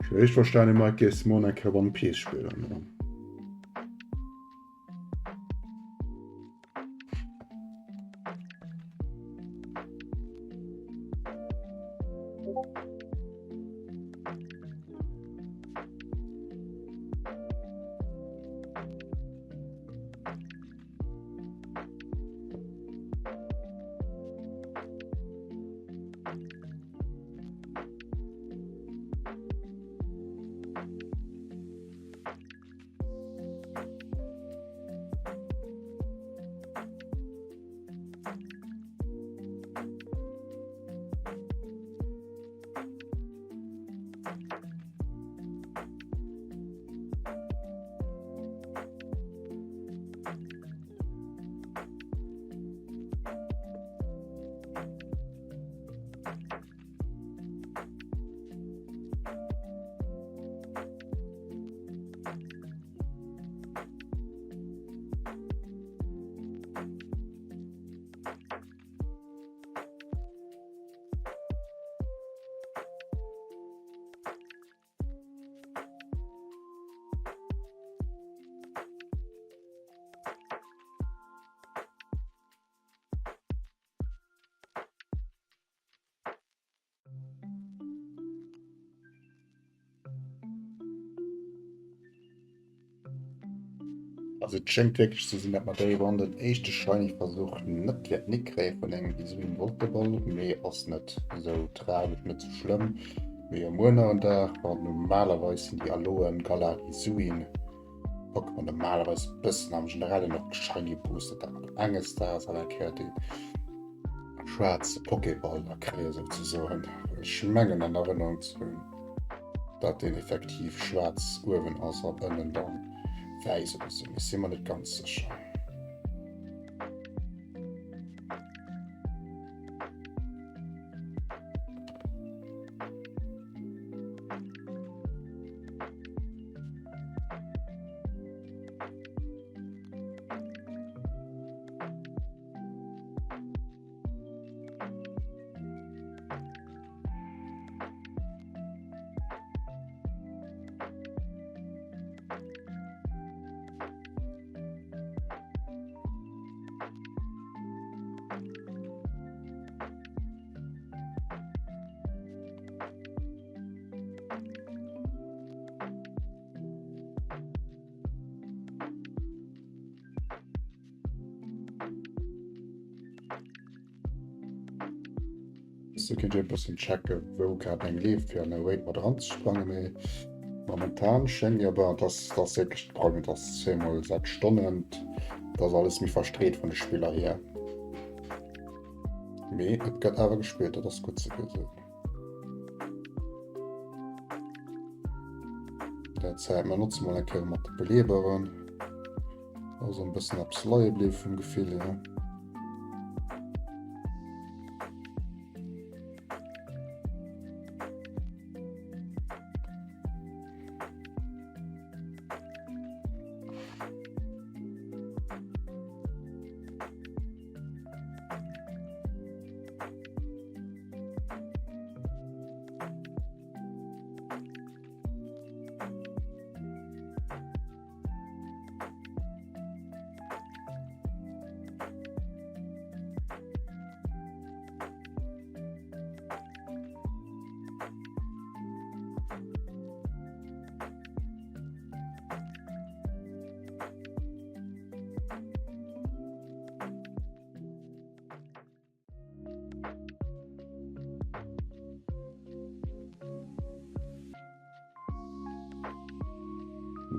A: Ech hu réischt verstanen, Mike, géifs de morgen eng Kéier One Piece spillen, oder? Also et schéngt wierklech ze sinn, datt mer déi Ronn den éischte Shiny Versuch net wäerten hikréie vun engem Hisuian Volteball, mee ass net esou tragesch, net sou schlëmm. Mee jo muer nach en Dag, well normalerweis sinn déi Aloen Galar Hisuian Pokémon normalerweis e bëssen am Generellen och Shiny boosted, dat mer enges Daags awer eng Kéier dee schwaarze Pokéball da kréie souzesoen. Ech mengen an Erënnerung ze hunn, dat deen effektiv schwaarz uewen ass an ënnen dann wäiss oder sou, mee si mer net ganz sécher. So kinnt Dir e bëssen checken, wou grad eng leeft, fir an e Raid mat eranzesprangen. Mee momentan schéngt mir awer, dass das wierklech de Problem, dass 2 mol 6 Stonnen, dass alles méi verstreet vun de Spiller hier. Mee et gëtt awer gespillt, dat ass gutt ze gesinn. Dat Zäit, mer notze mol eng Kéier mat de Belieberen. Also en bëssen eppes leie bliwwe vum Gefill hier.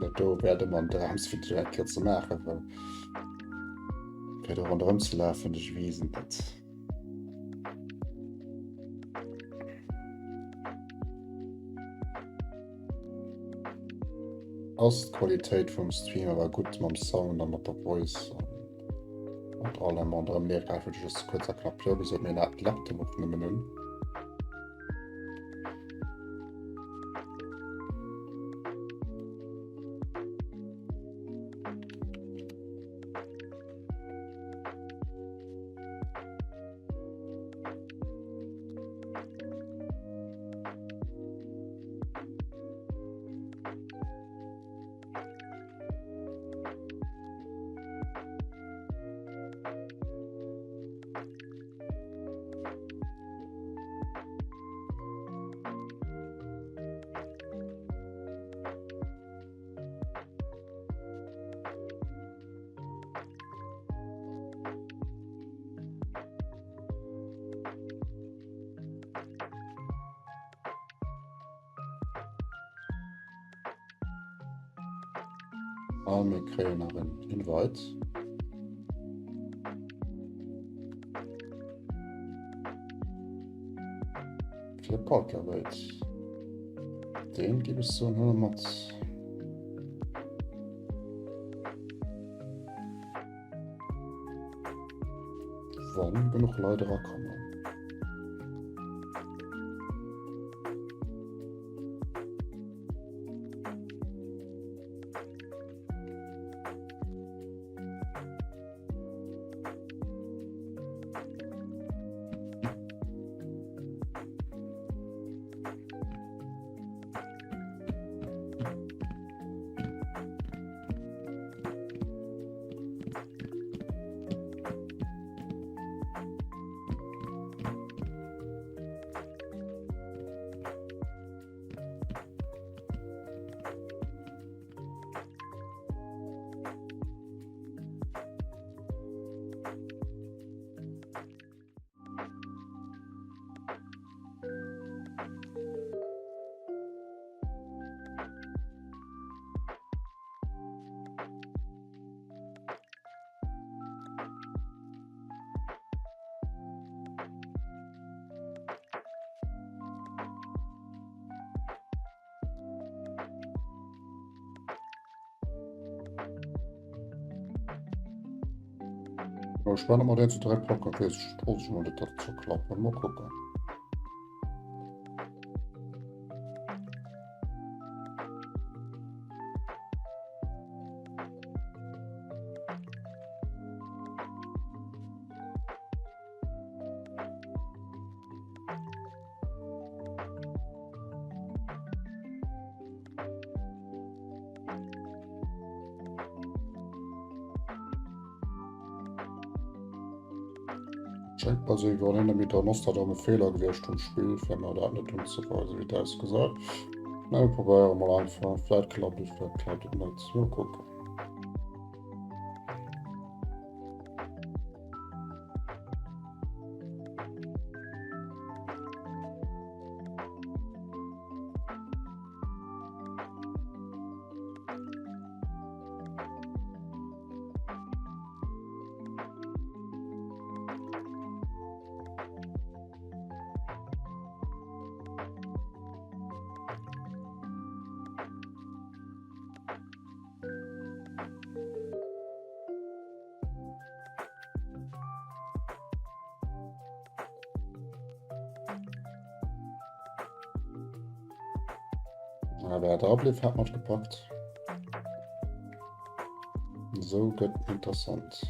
A: Dat do wäert ëmmer en Dramsvideo eng Kéier ze maachen, well fir do ronderëm ze lafen, ech weess net. Ass d'Qualitéit vum Stream awer gutt mam Sound a mat der Voice an mat allem ronderëm. Mir gräifen just kuerz a knapp jo gesot, mir hat Laptop och nëmmen un. A mir kréien nach en Invite. Fir Palka Raid. Deen ginn ech soen huele mat. Wann genuch Leit erakommen. Mal spannend, ob man den zu drei packen kann. Ich traue sich mal nicht, das zu klappen. Mal gucken. Schengt bei sou iwwer hin mit der Nostradam e Feeler gewiescht vum Spill fir mer dat net unzeweisen wéi dat ausgesäit. Na mir probéiere mol einfach, vläit klappt et, vläit klappt et net. Mol kucken. Wer dra bliff, hat mat gepackt. So gëtt interessant.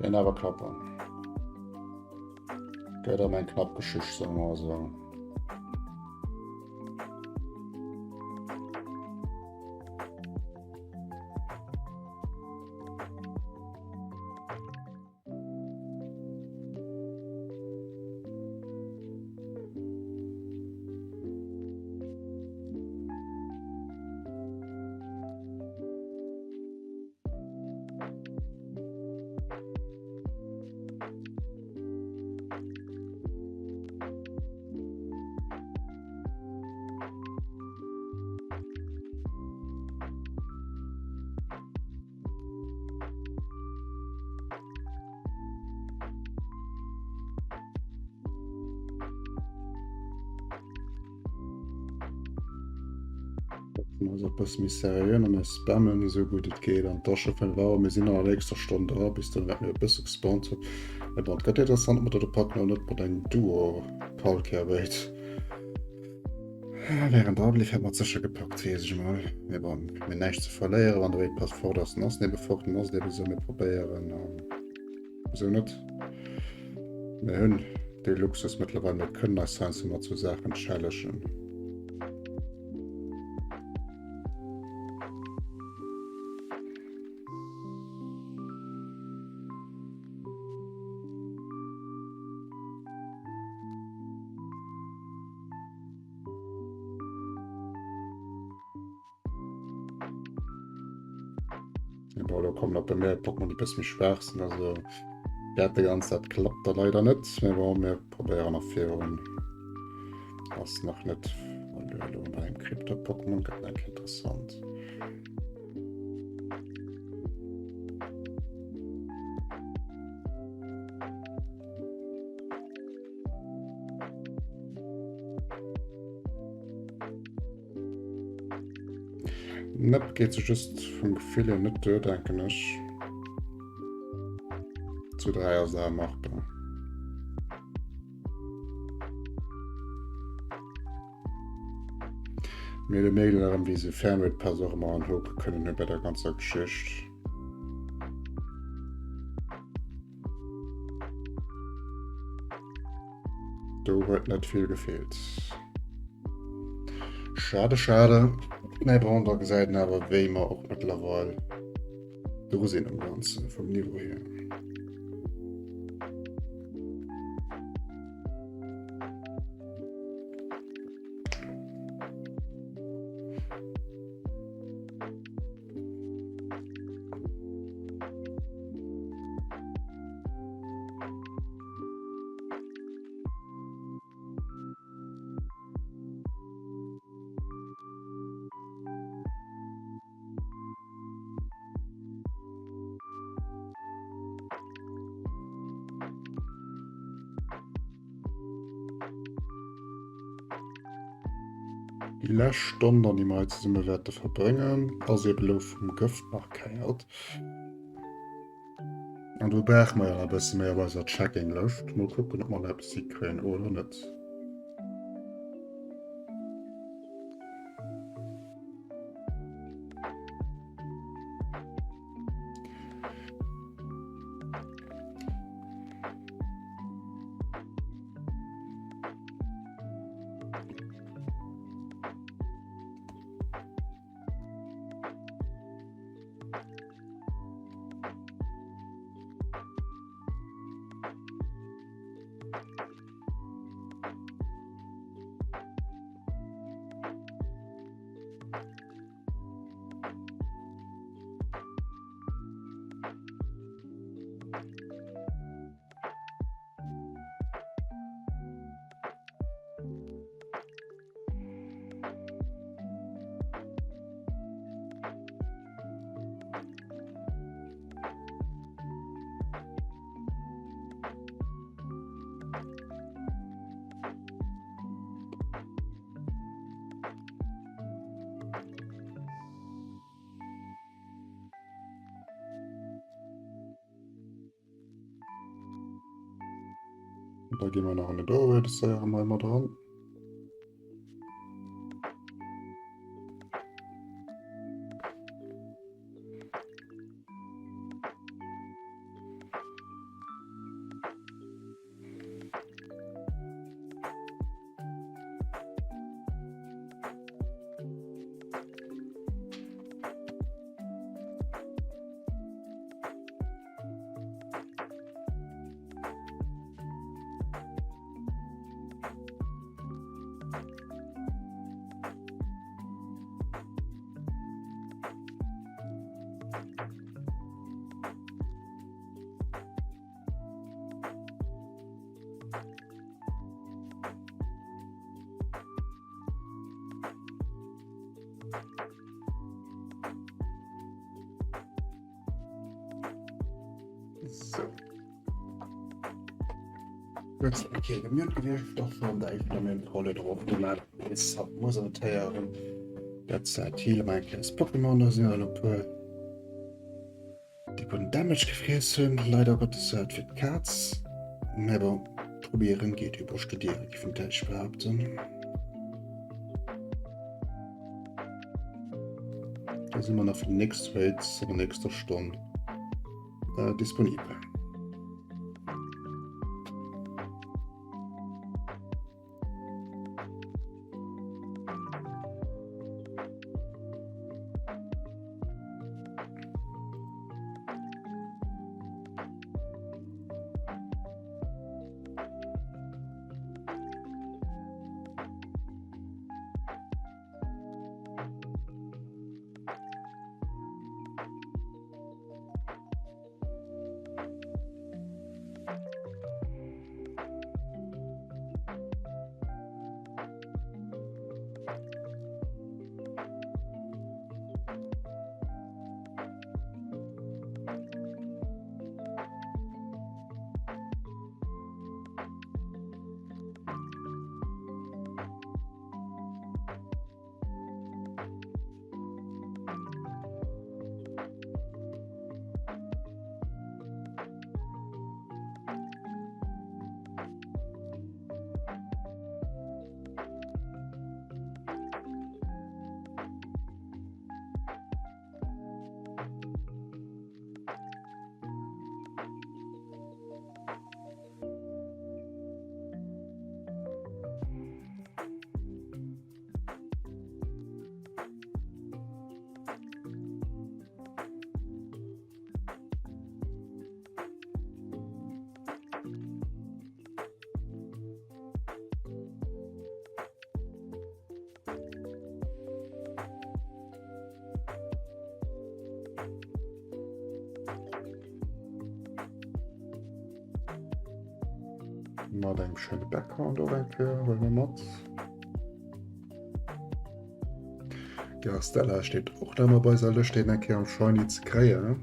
A: Kann awer klappen. Gëtt awer eng knapp Geschicht, soe mer esou. Also e bësse méi seriö an mir spammen esou gutt et geet an d'Asche 5 Auer. Mir sinn an der nächster Stonn dra, bis dann wäerte mir e bësse gespawnt hunn. Mee bon, et gëtt interessant, ob mer dat do packen oder net mat engem Duo Palkia-Bait. Während Drabliff hätt mat sécher gepackt, weess ech emol. Mee bon, mir hunn näischt ze verléieren. Wann de Raid Pass fort ass, dann ass en ebe fort, dann ass et ebe sou. Mir probéieren an wisou net? Mir hunn dee Luxus mëttlerweil, mir kënnen eis heiansdo mat sou Saachen challengen. Bon, da kommen nach bei mir Pokémon, déi bësse méi schwaach sinn. Also wäert de ganz dat klappt da leider net. Mee bon, mir probéieren nach virun. Ass nach net elo bei engem Krypto-Pokémon gëtt enk interessant. Nep geet sech just vum Gefill hier net duer, denken ech. Zu 3 ass awer machbar. Mee do mierkt een erëm, wéi se Fernrate-Pass och ëmmer an Hoke kënnen hu bei der ganzer Geschicht. Do huet net vill gefeelt. Schade, schade. Mä bon, da gesäit een awer, wéi mer och mëttlerweil dru sinn am Ganzen vum Niveau hier. Déi lescht Stonn dann, déi mer hei zesumme wäerte verbréngen, ass eben elo vum Gëft markéiert. An do brauche mer jo nach e bësse méi op eiser Checking-Lëscht. Mol kucken, ob mer nach eppes hikréien oder net. Da gi mer nach an de Doorway, das sei auch immer dran. So. Kuerz eng Kéier gemute gewiescht, doch schon der éischter mir Rolle drop gemaach. Is hat muss notéieren. Dat Zäit heale mer eng kleines Pokémon, da sinn elo puer déi gudden Damage gefriess hunn. Leider Gottes dat fir d'Kaz. Mä bon, probieren geet iwwer studieren, géif en Däitsch behaupten. Da si mer nach fir déi nächst Raids an der nächster Stonn äh, disponibel. Mat engem schéine Background och eng Kéier, huele mer mat. Garstella steet och nach ëmmer bei eiser Lëscht, deen eng Kéier am Shiny ze kréien.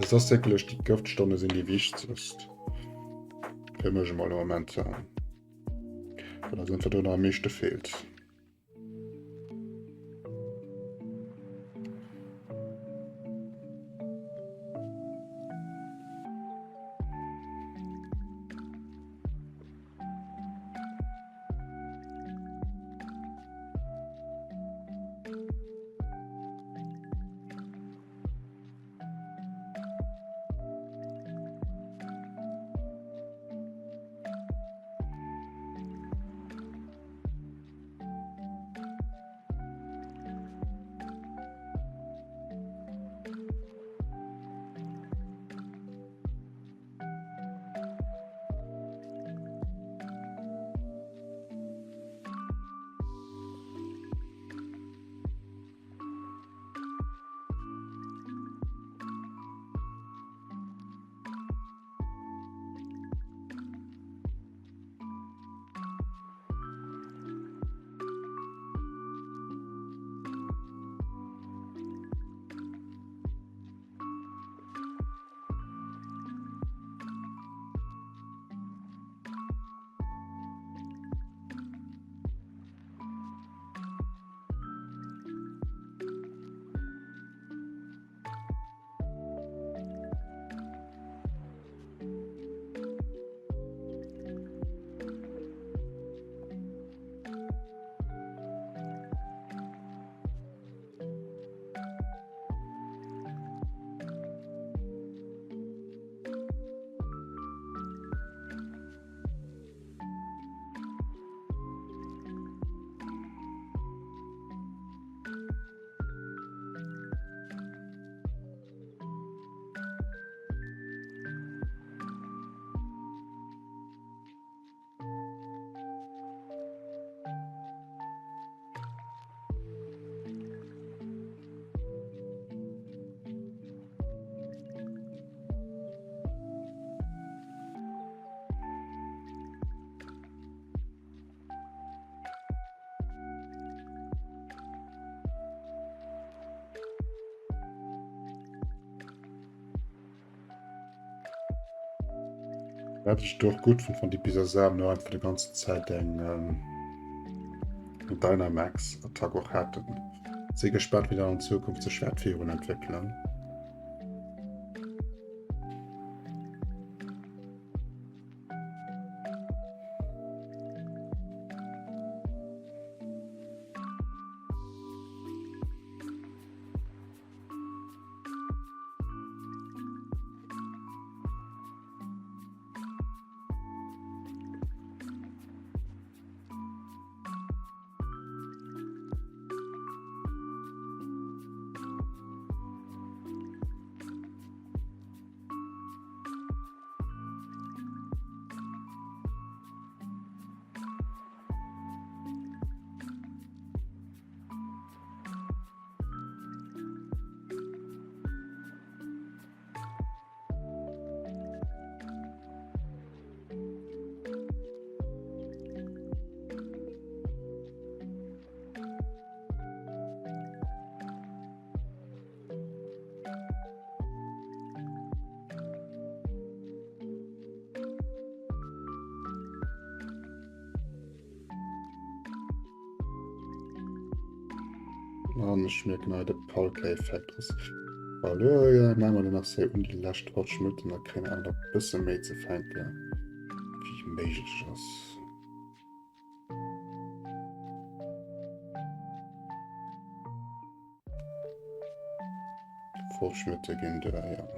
A: Das ass wierklech, déi Gëftstonne sinn déi wichtegst. Fir mech emol de Moment. Well dat einfach do nach am meeschte feelt. Wat ech do och gutt fand, wann déi Bisasam no einfach die ganze Zäit eng ähm, Dynamax-Attack och haten. Si gespannt, wie dat an Zukunft sech wäert virun entwéckelen. An ech mierken hei de Palka-Effekt ass verluer. Ja, maache mer den nach séier un déi lescht 20 Minutten, da kréie mer awer nach e bësse méi ze fänke wéi méiglech ass. Vollschmëtte ginn duer, ja.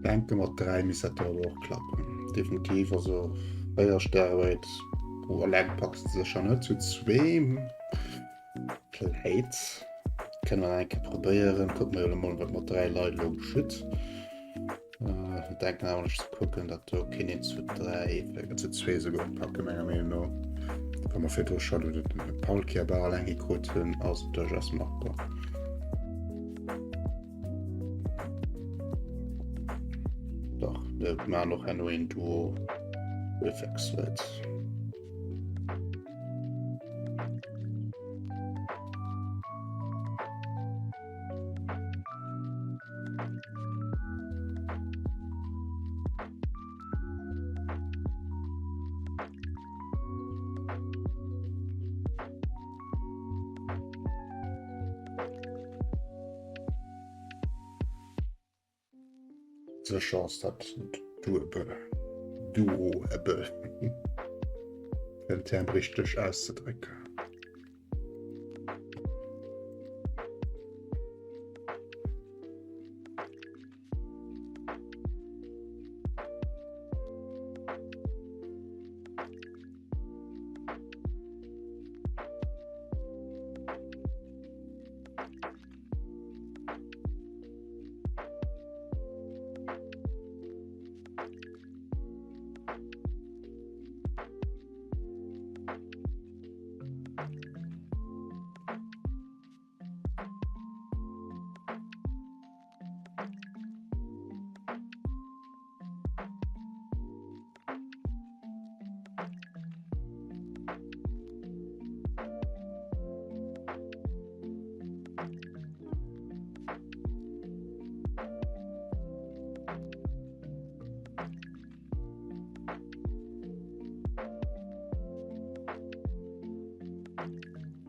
A: Denke mat 3 misst dat do awer och klappen. Definitiv, also 4 Stäre Raid eleng packs de sécher net, zu zwee vläit. Kënne mer eng Kéier probéieren. Kucke mer jo elo mol wat mat 3 Leit elo geschitt. Äh, denken awer ech ze kucken, dat do keen een zu 3, zu zwee souguer packen, menger Meenung no. Wa mer virdru scho de Palkia Bar eleng hikrut hunn, ass et duerchaus machbar. Dach, mir maachen och herno een Duo Reflex Leit. Sécher ass dat doable. Duoable. Fir den Term richteg auszedrécken.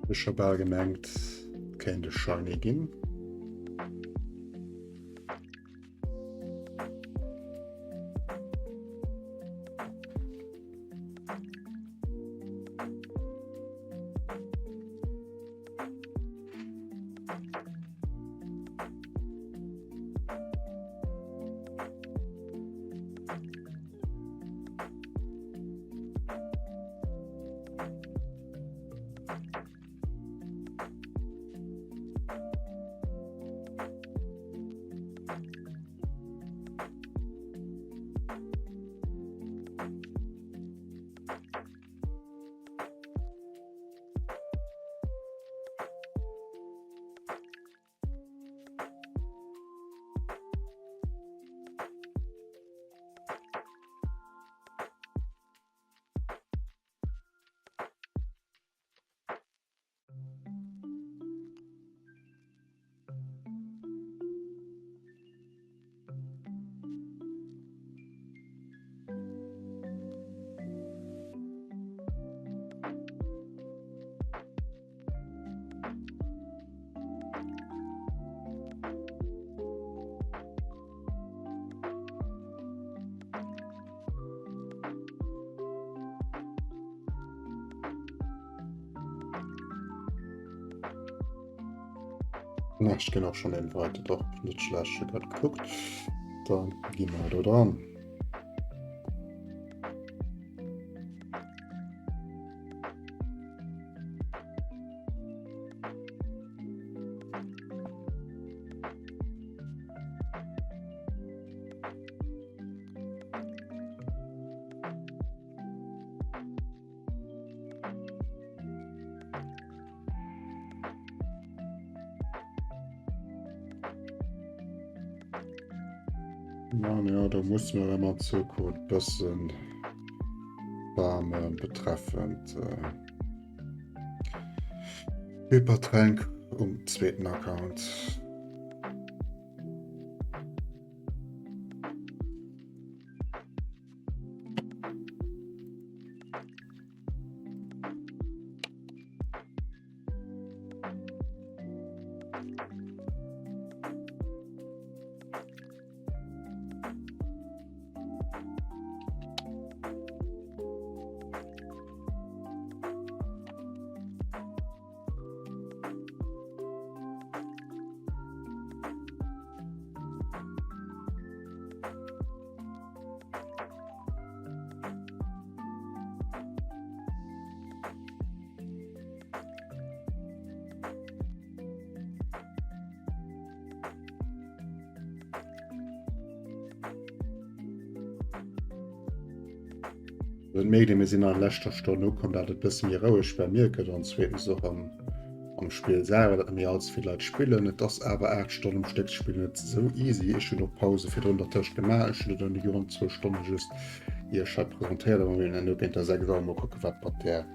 A: Ech hu bal gemengt, et kéint e Shiny ginn. Na, ech ginn och schon invited, och net schlecht, ech grad gekuckt. Dann gi mer do dran. Mann, ja, da muss man ëmmer Zukunft bëssen farmen betreffend äh, Hypertränk um zweeten Account. Et mierkt een, mir sinn an leschter Stonn ukomm, dat et bësse méi roueg bei mir gëtt an zweetens och am, am Spill selwer, dat net méi allze vill Leit spillen. Et ass awer 8 Stonnen um Stéck ze spillen net esou easy. Ech hunn och Pause virdrun dertëscht gemaach. Ech hunn et elo ronn zwou Stonne just iech hei presentéiert, awer mir hunn elo géint der 6 Auer mol kucke wat mat där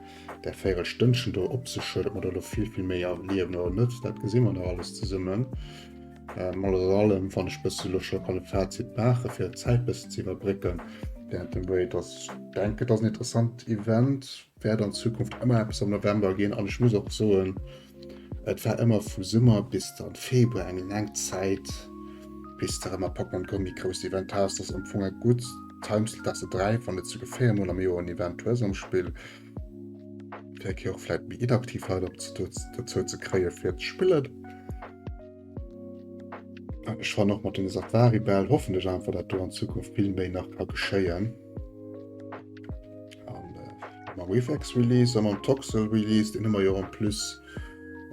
A: där Véirelstënnchen do op sech huet, ob mer do elo vill vill méi erliewen oder net, dat gesi mer nach alles zesummen. Ähm, alles an allem wann ech bësse lo scho kann e Fazit maache fir d'Zäit bëssen ze iwwerbrécken während dem Raid, dass ech denke, dass en interessant Event wäert an Zukunft ëmmer eppes am November ginn an ech muss och soen, et war ëmmer vu Summer bis dann Februar eng laang Zäit bis de rëm a Pokémon Go méi grousst Event has. Dat ass am Fong eng gutt Timeslot, dass de 3, wann net souguer 4 mol am Joer en Event hues am Spill, fir eng Kéier och vläit méi inaktiv Leit op dozou ze kréie fir ze spillen. Ech fannen och mat den Safari-Bäll hoffen ech einfach, dat do an Zukunft vill méi nach ka geschéien. An äh, mam Reflex Release a mam Toxel Release, den hu mer jo en plus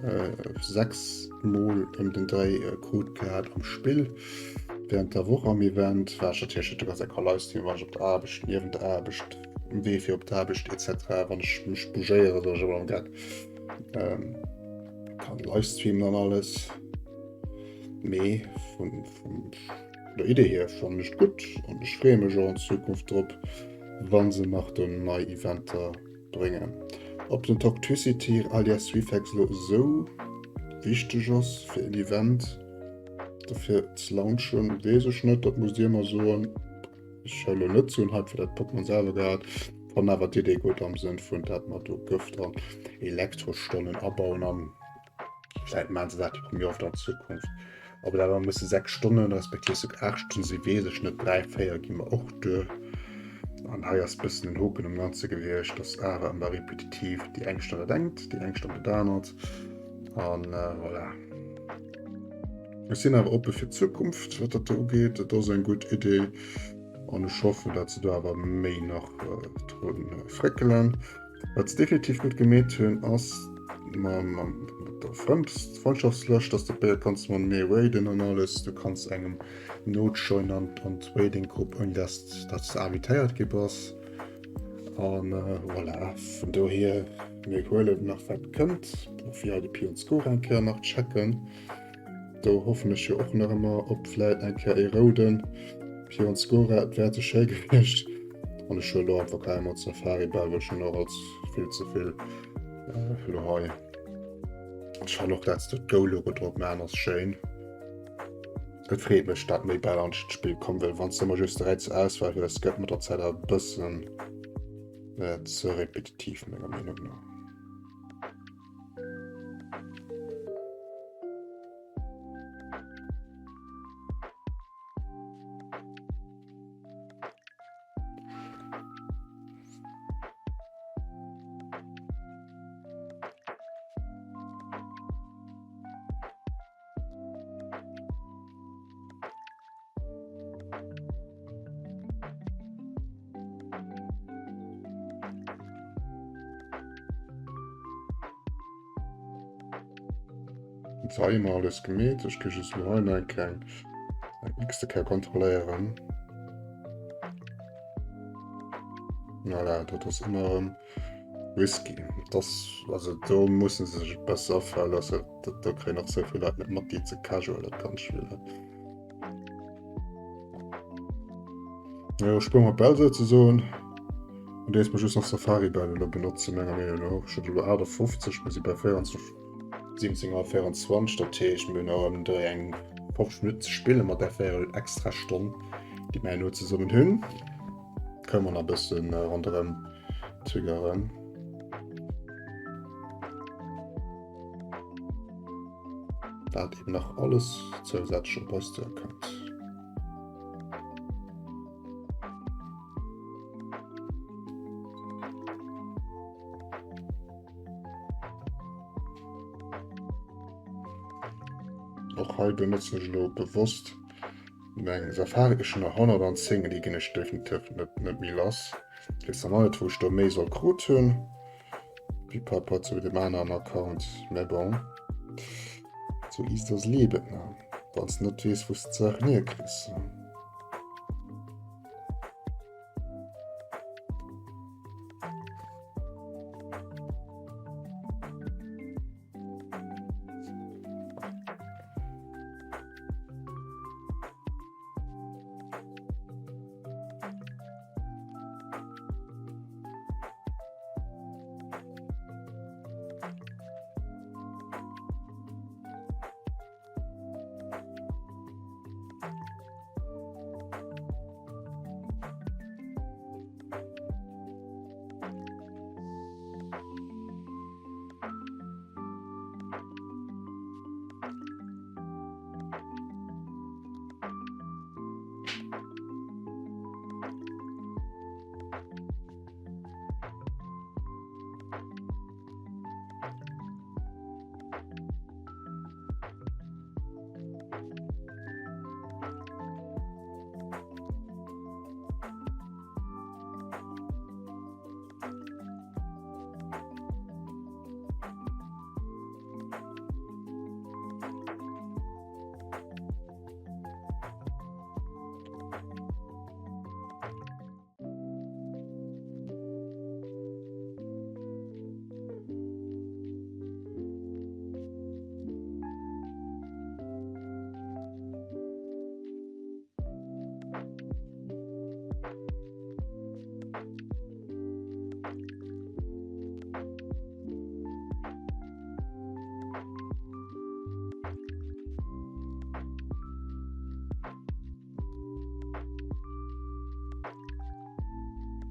A: äh, 6 Mol ëm den Dréi äh, krut gehat am Spill. Während der Woch am Event war ech natierlech net de ganze Ka Livestream, war ech op der Aarbecht, niewent der Aarbecht, um Wee fir op d'Aarbecht etc. Wann ech mech bougéiere, soll ech ëmmer am Gaart ähm, kann Livestreamen an alles. Mee vun, vun der Idee hier fannen ech gutt an ech freeë mech och an Zukunft drop, wann se nach do nei Eventer bréngen. Ob den Toxtricity alias Reflex lo esou wichteg ass fir en Event dofir ze launchen, weess ech net, dat musst dir mer soen. Ech hu lo net sou en Hype fir dat Pokémon selwer gehat, fannen awer d'Idee gutt am Sënn vun dat mer do Gëft an Elektrostonnen abauen an vläit maachen se dat jo och méi oft an Zukunft. Ob et awer musse 6 Stonnen respektiv souguer 8 Stonnen si weess ech net, 3, 4 gi mer och duer. An hei ass bëssen den Hoken um Ganze gewiescht, dass awer ëmmer repetitiv déi eng Stonn dat engt, déi eng Stonn dat anert an voilà. Ech sinn awer oppe fir d'Zukunft, wat dat do ugeet. Et ass eng gutt Idee an ech hoffen, datt se do awer méi nach dru fréckelen. Wat se definitiv gutt gemeet hunn, ass mam der Frëndschaftslëscht, datt de béier kanns mat méi raiden an alles. Du kanns engem nojoinen an an d'Raiding-Grupp, ouni datt datt s de invitéiert gi bass. An voilà, vun dohier, mir huelen nach wat kënnt. Och VIP und Score eng Kéier nach checken. Do hoffen ech jo och nach ëmmer op vläit eng Kéier ee rouden Pion Scorer. Et wär ze schéi gewiescht. An ech huelen elo einfach gäi emol d'Safari Bell, well ech hunn och als vill ze vill elo hei. Ech fannen och dat se do d'Go-Logo drop maachen ass schéin. Et freet mech dat méi Bäll an d'Spill kommen, well wann s de ëmmer just 3 zur Auswahl hues, gëtt mat der Zäit awer e bëssen ze repetitiv menger Meenung no. Jetzt hei immer alles gemeet. Ech gi just lo hei nach eng kleng eng x-te Kéier kontrolléieren. Voilà, dat ass ëmmer erëm risky. Das, also do mussen se sech besser afale loossen. Dat do kréien och souvill Leit net mat, déi ze casual dat Ganzt spillen. Jo, spuere mer d'Bäll souzesoen. An dees mer just nach Safari-Bäll elo benotzen, menger Meenung no. Ech hunn elo 58, mir si bei 24, 17 Auer 24, dat heescht mir hunn nach ëm déi eng 50 Minutten ze spillen mat där véierel extra Stonn, déi mir elo zesummen hunn. Kënne mer nach e bëssen ronderëm triggeren. Wat eben nach alles zousätzlech op eis duerkënnt. Och hei benotzen ech elo bewosst meng Safari. Ech hunn nach 110, déi ginn ech definitiv net, net méi lass. Ich weess nach net, wou ech do méi soll krut hunn. Wie par rapport zu dem aneren Account. Mais bon. So ist das Leben. Ne? Wann du net weess, wou du d'Saachen hierkriss.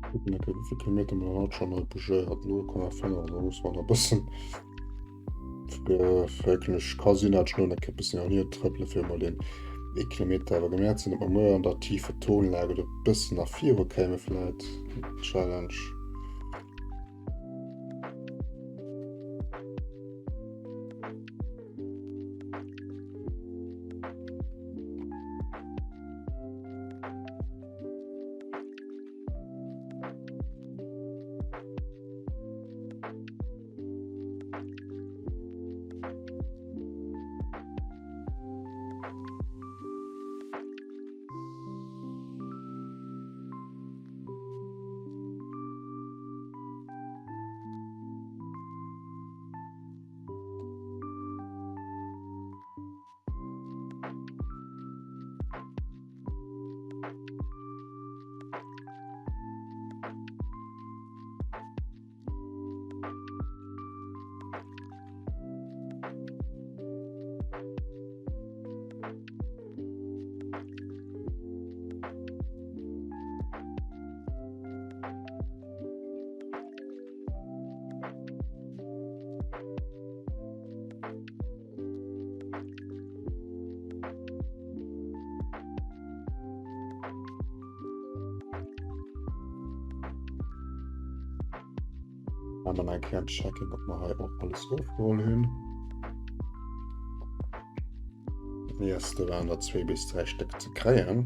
A: Kucken eng Kéier, wéivill Kilometer mer haut schonn hei bougéiert. 0,5, also muss mer nach e bëssen wierklech ka sinn, dat ech lo nach e bëssen an hier trëppele fir emol deen ee Kilometer awer gemerkt ze hunn, ob mer muer an der tiefe Tonlage do e bëssen nach viru kéime vläit. Challenge. An dann eng Kéier checken, ob mer hei och alles ofgeholl hunn. Yes, do waren der zwee bis dräi Stéck ze kréien.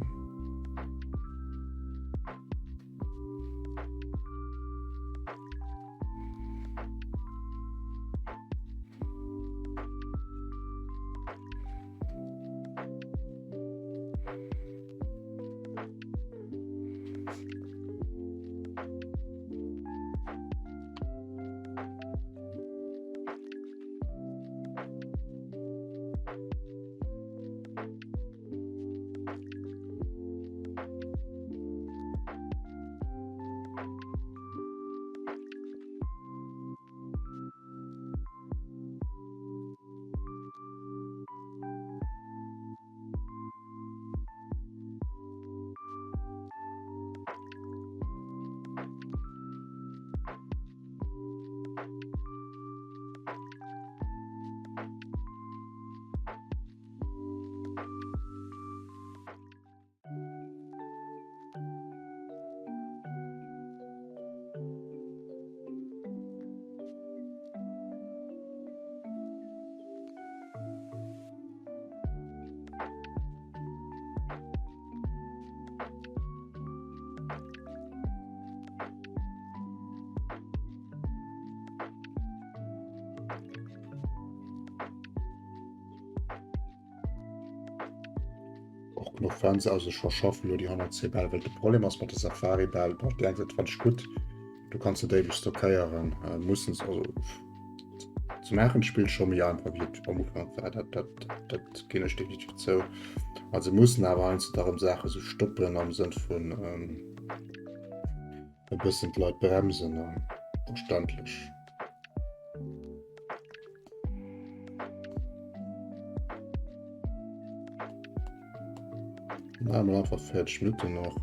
A: Och genuch Fans, also ech verschaffen elo déi 110 Bäll, well de Problem ass mat der Safari Bäll, bon, déi eng Säit fand ech gutt, du kanns se déiweg stockéieren, äh, mussen se, also ze maachen d'Spill scho méi einfach wéi et am Ufank war, dat, dat, dat ginn ech definitiv zou. Also mussen awer heiansdo da rëm Saache sou stoppen am Sënn vun ähm, e bëssen d'Leit bremsen, äh, verständlech. Na, mal einfach 40 Minuten noch.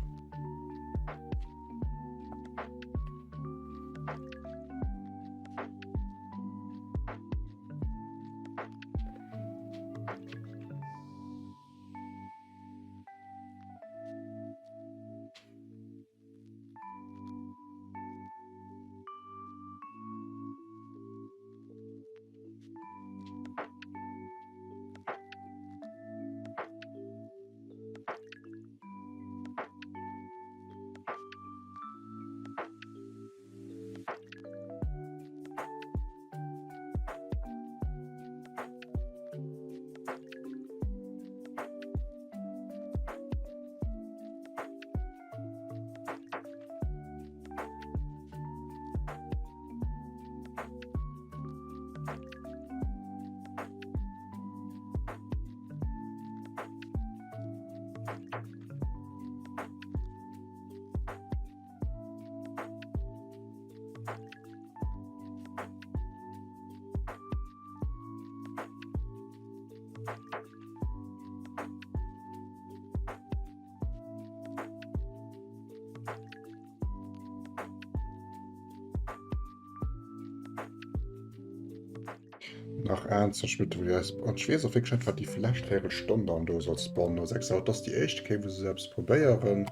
A: Nach 21 Minutten, wou eis an ech weess och wierklech net, wat déi lescht Véierelstonn dann do soll spawnen no 6 Auer. Et ass déi éischt Kéier, wou se eppes probéieren.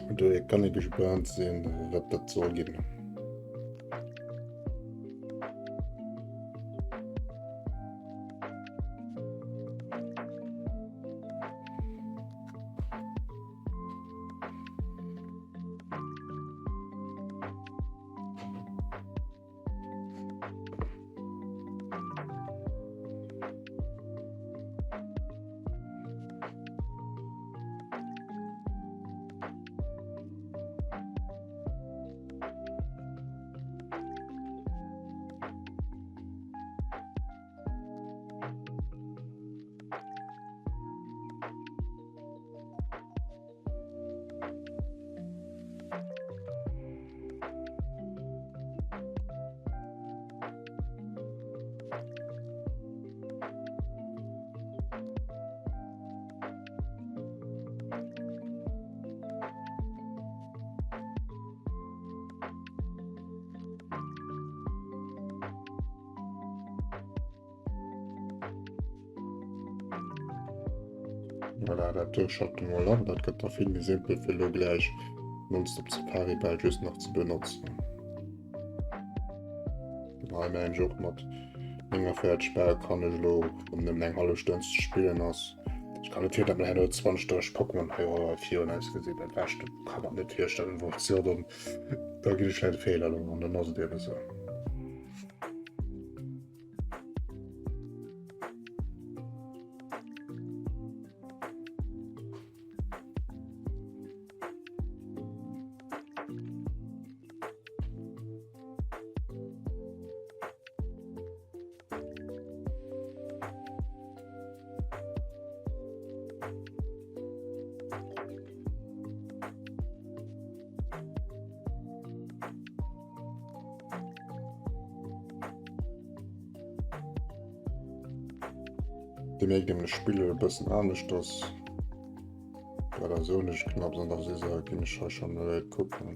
A: An dohier kann ee gespaant sinn, wat dat soll ginn. Voilà, dat do schalte mer mol ab. Dat gëtt da vill méi simpel fir elo gläich nonstop Safari Bell just nach ze benotzen. Hei mengen ech och mat 49 Bäll kann ech elo wann nëmmen eng hallef Stonn ze spillen ass. Ech kann net virstellen, datt mer herno 20, 30 Pokémon hei hei virun eis gesinn. Dat beschte kann mer net virstellen, wou se dann da ginn ech vläicht e Feeler elo an dann ass et eben esou. Dir mierkt eben, ech spillen e bëssen aneschters. Well der esou nicht knapps an der Saison ginn ech hei schon Leit kucken.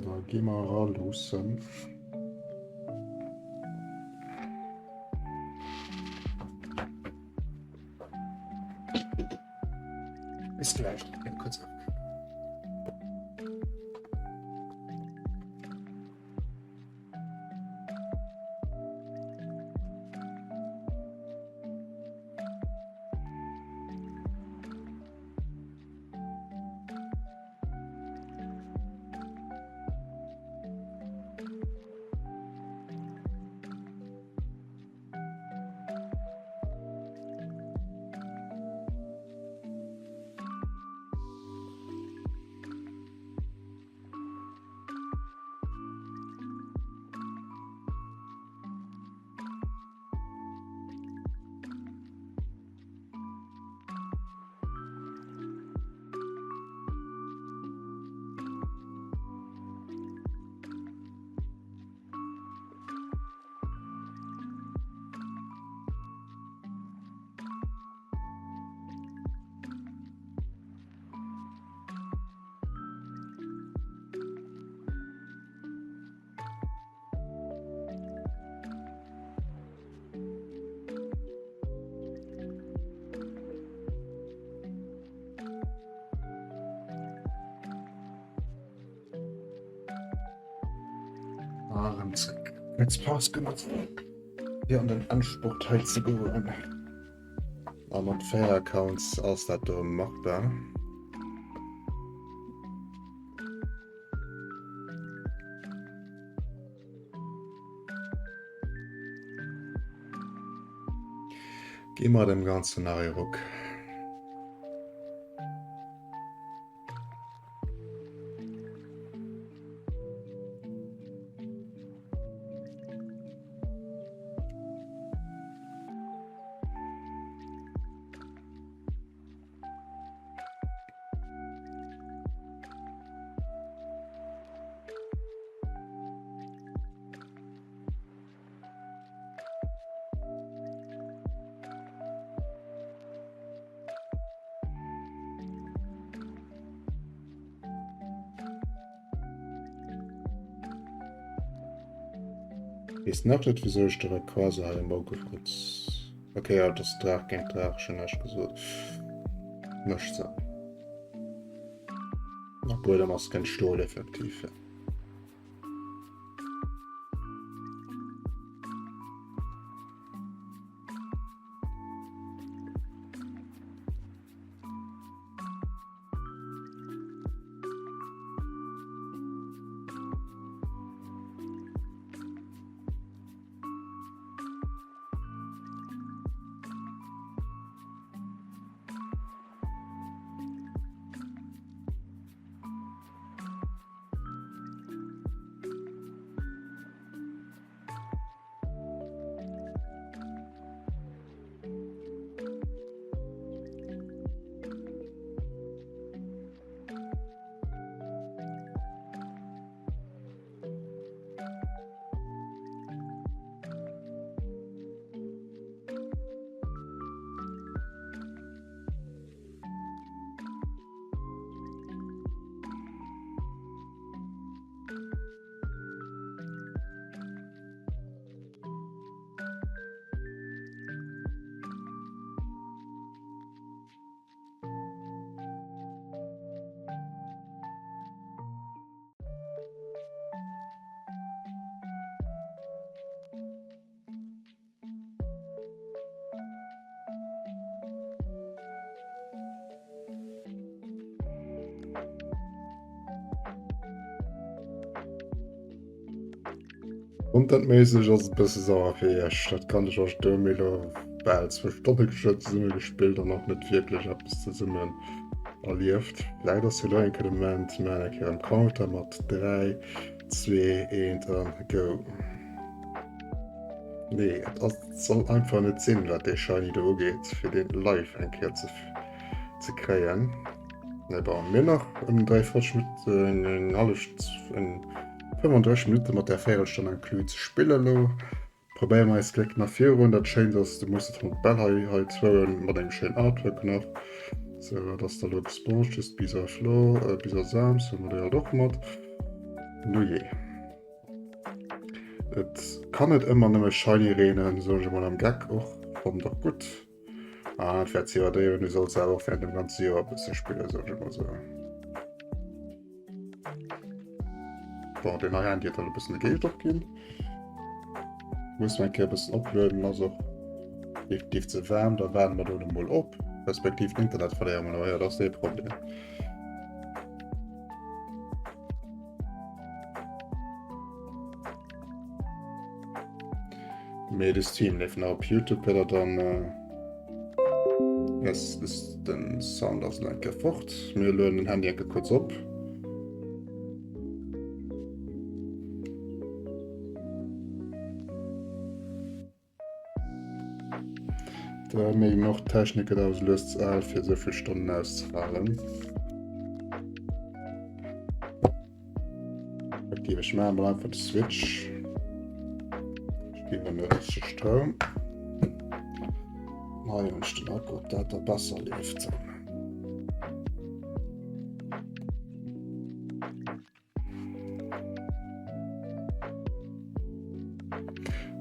A: Da gi mer era luussen. Bis gleich. Kurz ab. Erëm zréck. Jetzt Paus genotzt, fir an den Endspurt hei ze goen. A mat 4 Accounts ass dat do machbar. Gi mer dem Ganzen nach ee Ruck. Weess nach net wieso ech de Rayquaza hei am August net. Okay, ja, das Draach géint Draach, schon näischt gesot. Mécht Sënn. Na, Buedem ass géint Stol effektiv. Ja. Contentméisseg ass et bësse sauer fir iech, dat kann ech verstoen. Mir hu bal zwou Stonne geschwë zesumme gespillt an nach net wierklech eppes zesummen erlieft. Vläicht ass jo elo eng Kéier de Moment, mir maachen eng Kéier en Counter mat 3, 2, 1 an go. Nee, et ass, soll einfach net sinn, wat dee Shiny do ugeet, fir deen live eng Kéier ze, ze kréien. Nee, bon, mir nach ëm 43 Minutten, eng hallef, eng 35 Minutte mat der Véierelstonn inclus ze spille lo. Probéiere mer eist Gléck nach virun. Dat Schéint ass, du muss net Bäll hei hei zwouen mat engem schéinen Artwork nach. So, dat ass da lo gesponscht, just Bisaflor, äh, Bisasam, so hu mer déi halt och mat. Nujee. Et kann net ëmmer nëmme shiny reenen, soen ech emol am Geck och. Kommt och gutt. Ah, et wäert ze iwwerdriwwen, du solls awer och während dem ganze Joer e bësse spillen, soen ech emol sou. Bon, den neie Handy huet halt e bëssen de Geescht opginn. Muss man eng Kéier e bëssen oplueden, ass och definitiv ze waarm, da waarde mer do emol op, respektiv den Internet verléiere mer elo, jo, dat ass dee Problem. Mee de Stream leeft nach op Youtube, wäert der dann äh, es ist den Sound ass elo eng Kéier fort. Mir lueden den Handy eng Kéier kuerz op. Da meng och d'Technik gëtt awer lues ze al fir esou vill Stonnen auszehalen. Aktiv ech maache mol einfach de Switch. Ech ginn dann e bësse Stroum. Hei hunn ech den Akku, ob dat da besser leeft.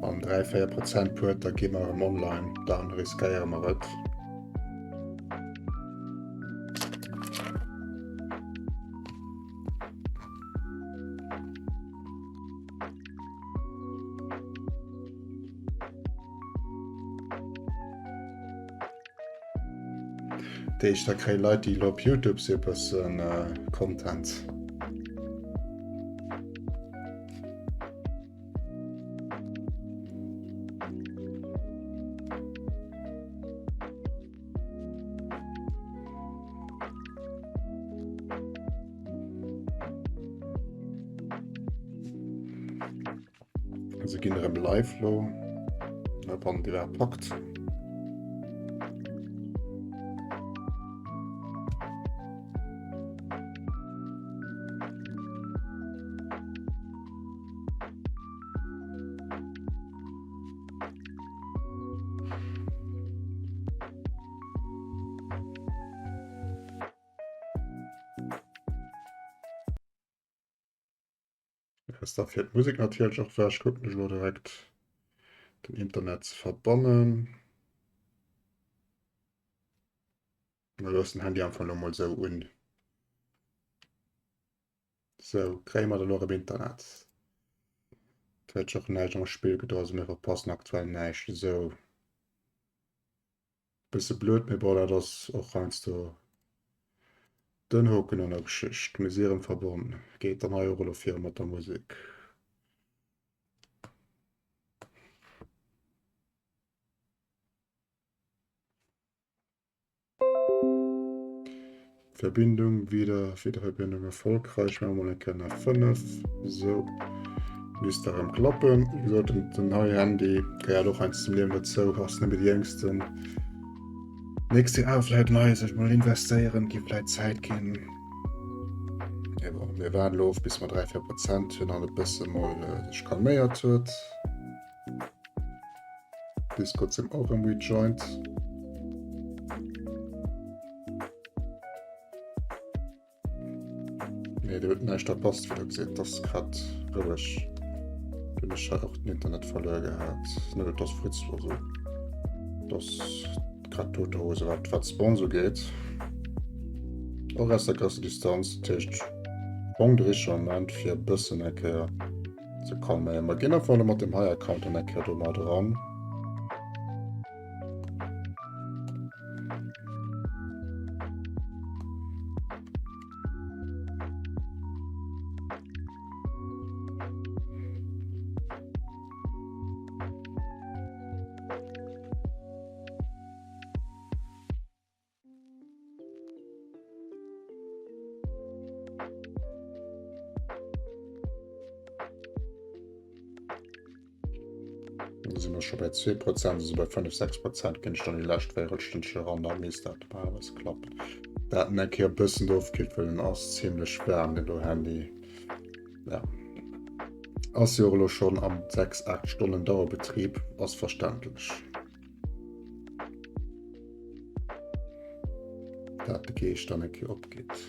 A: An 3, 4 Prozent huet, da gi mer erëm online, dann riskéiere mer et. Deeg, da kréie Leit, déi elo op Youtube si, e bëssen Content. Se ginn erëm live lo. Wann déi war packt. Ass da fir d'Musek natierlech och wech. Kucken ech elo direkt den Internet ze verbannen. Mir loossen den Handy einfach elo mol sou un. Sou, kréie mer da lo erëm Internet. Et huet sech och näischt am Spill gedo, also mir verpassen aktuell näischt. Sou. Bësse blöd, mee bon, dat ass och heiansdo den Hoken an der Geschicht. Mir si erëm verbonn. Geet dann hei och elo viru mat der Musek. Verbindung wieder, Wiederverbindung erfolgreich. Machen wir mal eng F5. So. Misst erëm klappen. Wéi gesot, den, den hei Handy gehéiert och eins zum Liewen dozou, ass net méi de jéngsten. Nächst Joer awer vläit nei, sech mol investéieren, gi vläit Zäit ginn. Mee bon, mir waarden elo of, bis mer 3, 4 Prozent hunn an e bësse mol äh, sech calméiert huet. Discord sinn och erëm rejoined. Nee, der huet näischt verpasst, wéi der gesäit, das grad roueg. Hunn ech hei och den Internet verluer gehat. Net dass Fritz also das grad tote Hose wat wat Spawns ugeet. Och aus der grousser Distanz, dat heescht Fong de richtege Moment fir e bëssen eng Kéier ze calméieren. Mer ginn einfach elo mat dem hei Account dann eng Kéier do mat eran. Da si mer scho bei 2 Prozent, also bei 5, 6 Prozent ginn ech dann déi lescht Véierelstënnche eran, da misst dat normalerweis klappen. Dat en eng Kéier e bëssen ofkillt, well en ass zimmlech waarm, den do Handy. Ja. Ass jo och elo schonn am 6, 8 Stonnen Dauerbetrib, ass verständlech. Dat de Geescht dann eng Kéier opgeet.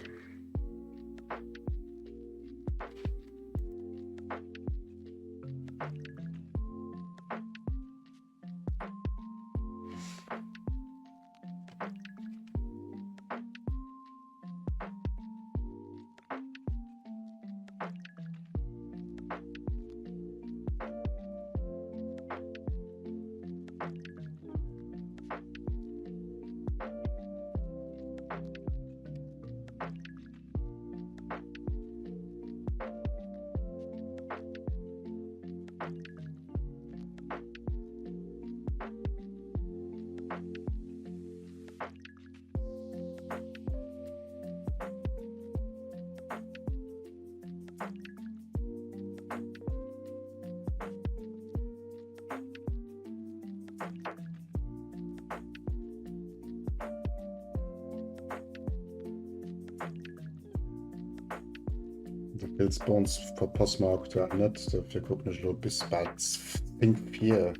A: Vill Spawns verpasse mer aktuell net, dofir kucken ech elo bis bal 10 vir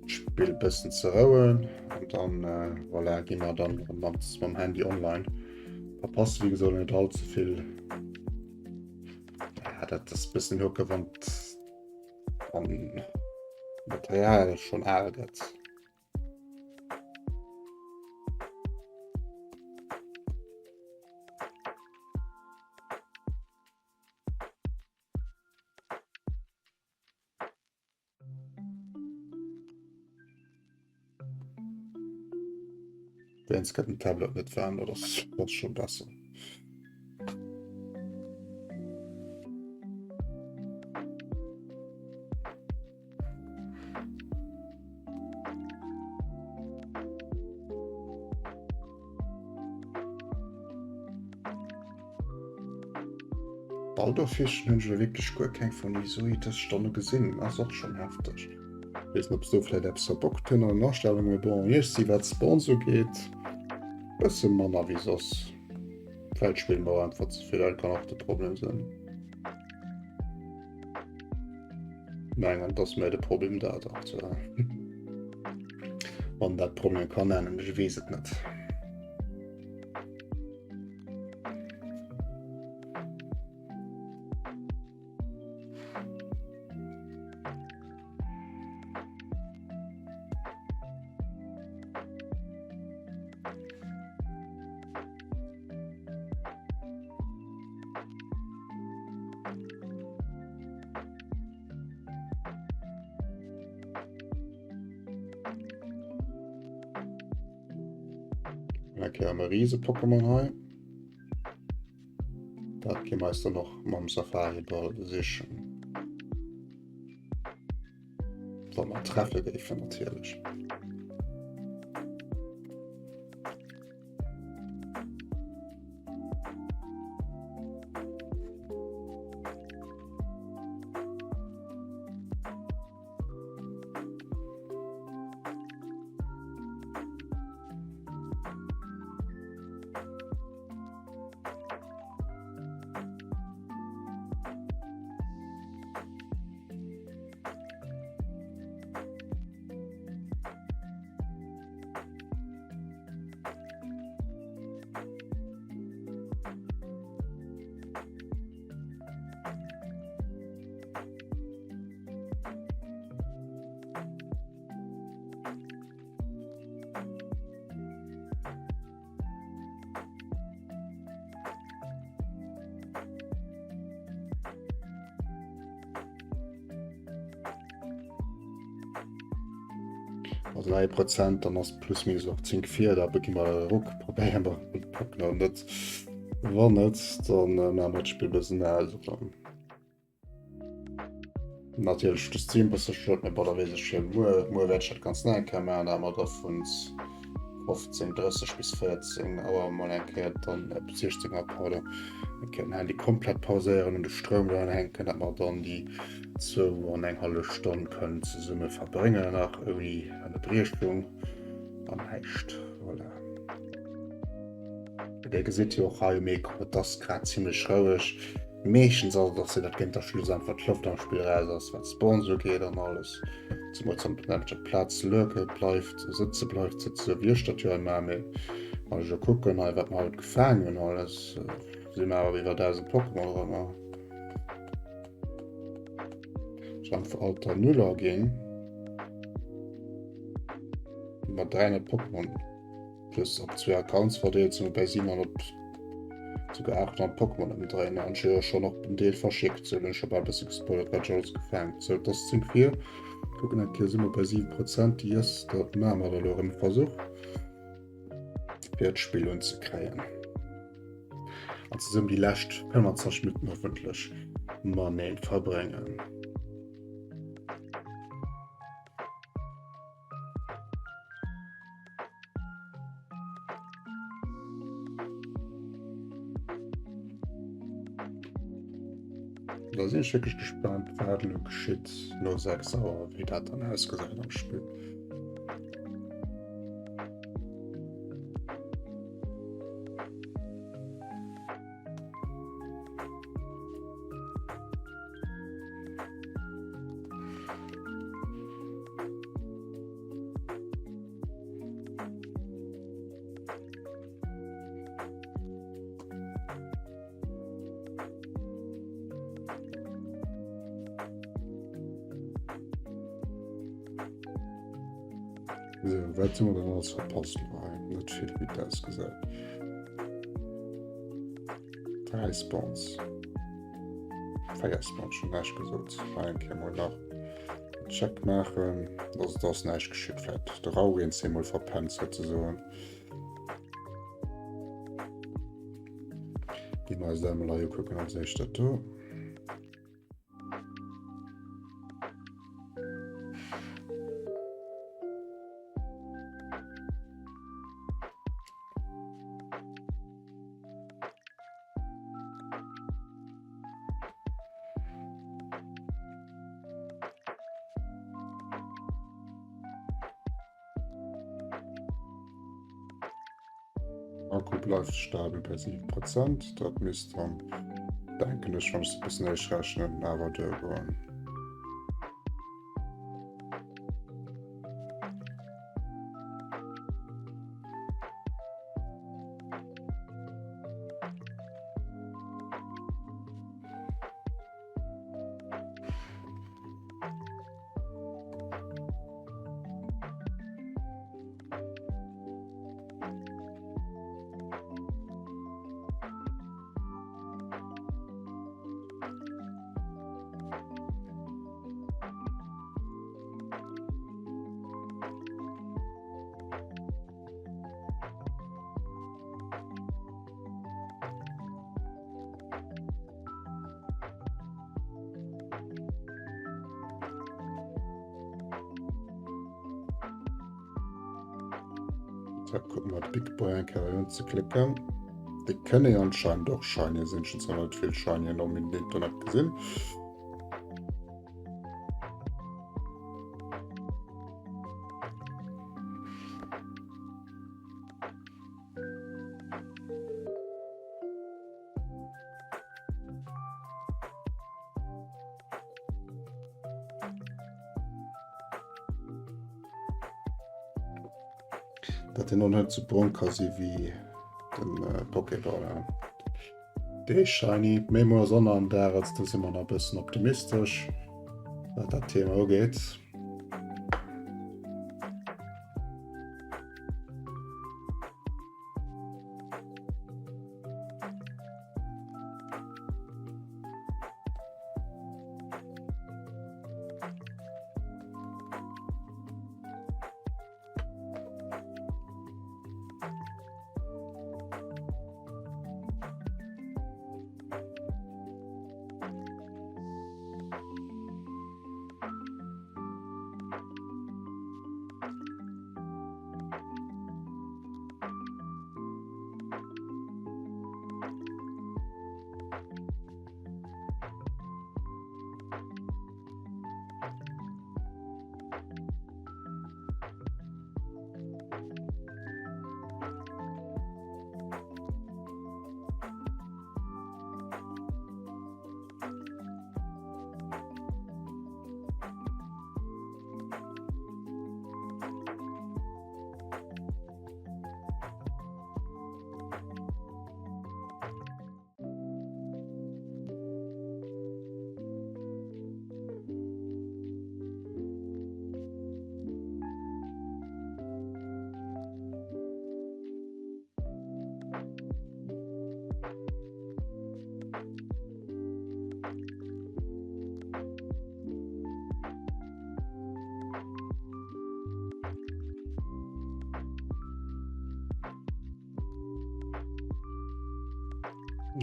A: d'Spill bëssen ze rouen an dann äh, voilà, gi mer dann mam, mam Handy online. Verpasse wéi gesot net all ze vill. Ja, dat ass bëssen hucke wann wann Material schon al gëtt. Wéinst gëtt den Tablet net waarm, dat ass dat ass scho besser. Waldorfischen hunn ech elo wierklech guer keng vun Isui dës Stonne gesinn, ass och schonn hefteg. Weess net ob se do vläit eppes verbockt hunn an den Astellungen, mee bon, ech si wat Spawns ugeet bësse manner wéi soss. Vläit spille mer och einfach ze vill, dat kann och de Problem sinn. Mengen dass méi de Problem dat aktuell. Wann dat Problem kann nennen, ech weess et net. Kucken eng Kéier am Riese-Pokémon hei. Dat gi mer eis dann och mam Safari-Ball sichen. Wa mer treffe géifen natierlech. Also 3 Prozent, dann ass plus minus och 10 vir, da gi mer e Ruck, probéieren mer et packen an net. Wann net, dann äh, maache mer d'Spill bëssen aus. Dann. Natierlech de Stream bësse schued, mee bon, da weess ech fir muer. Muer wäert ech dat ganz nach eng Kéier maachen, da hu mer da vun 15:30 bis 14 Auer mol eng Kéier dann äh, 16 Auer, pardon, eng Kéier den Handy komplett pauséieren und de Stroum dran hänken, dat mer dann déi zwou an eng hallef Stonn kënnen zesumme verbréngen nach ouni Ënnerbriechung an näischt. Voilà. Dir gesitt jo och hei um Mikro, et ass grad zimmlech roueg. Meeschtens ass et och sou, datt géint der Schluss einfach d'Loft am Spill raus ass, wat Spawns ugeet an alles. Zemools wann op der selwechter Plaz lurke bleift, sëtze bleift, sëtze wéi ech dat jo hei maachen. Mee wann ech elo kucken hei, wat mer haut gefaangen hunn alles, si mer awer iwwer 1.000 Pokémon erëm. Einfach Alter Nuller ginn. Mat 300 Pokémon plus op zwee Accounts verdeelt sind wir bei 700 sogar 800 Pokémon am dréien an ech schon och en Deel verschickt so schon bal bësse gespoilert wat alles gefaangen so das sind vier kucken eng Kéier si mer bei 7 Prozent yes dat maache mer da lo erëm Versuch fir d'Spill unzekréien an zesummen déi lescht 25 Minutten hoffentlech mateneen verbréngen. Da sinn ech wierklech gespaant, wat elo geschitt no 6 Auer, wéi dat dann ausgesäit am Spill. So, wat hu mer dann alles verpasst? Net vill, wéi et ausgesäit. 3 Spawns. 4 Spawns, schon näischt gesot. Hei eng Kéier mol nach Check maachen. Also da ass näischt geschitt. Vläicht de Raurin zeemol verpennt souzesoen. Gi mer eis dat emol hei ukucken als éischt dat do. Akku bleift stabel bei 7 Prozent. Dat misst dann, denken ech, wann ech e bëssen héich rechnen, awer duergoen. Da kucke mer de Big Boy eng Kéier unzeklicken. Déi kënne jo anscheinend och shiny sinn. Ech hunn zwar net vill Shinyen um Internet gesinn. Dat den net zu brong ka si wéi den äh, Pokéball. Dee Shiny, méi mol Sonne am Dag, als do si mer nach e bëssen optimistesch, wat dat Thema ugeet.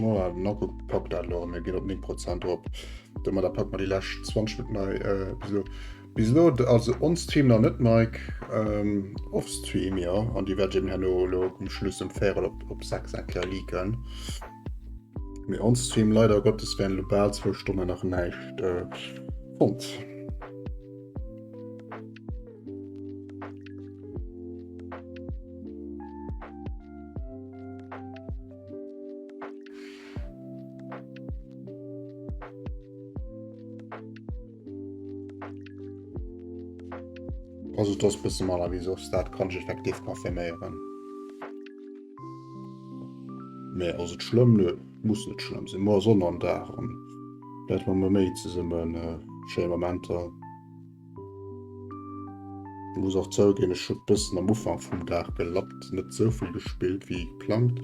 A: Voilà, den Akku packt dat elo, mir ginn op 9 Prozent drop. Domadder packe mer déi lescht 20 Minutten hei äh, bis elo. Bis elo, also on Stream nach net, Mike, ähm, off Stream, ja, an déi wäert ech eben herno elo um Schluss um véierel op, op 6 eng Kéier leaken. Mee on Stream leider Gottes wären elo bal zwou Stonnen nach näischt äh, fonnt. Also das bësse manner wéi soss, dat kann ech effektiv confirméieren. Mee ass et schlëmm? Nö, muss net schlëmm sinn. Moar Sonn am Dag an vläicht hu mer méi zesummen schéi Momenter. Muss och zouginn, ech hu bëssen am Ufank vum Dag gelappt, net sou vill gespillt wéi geplangt.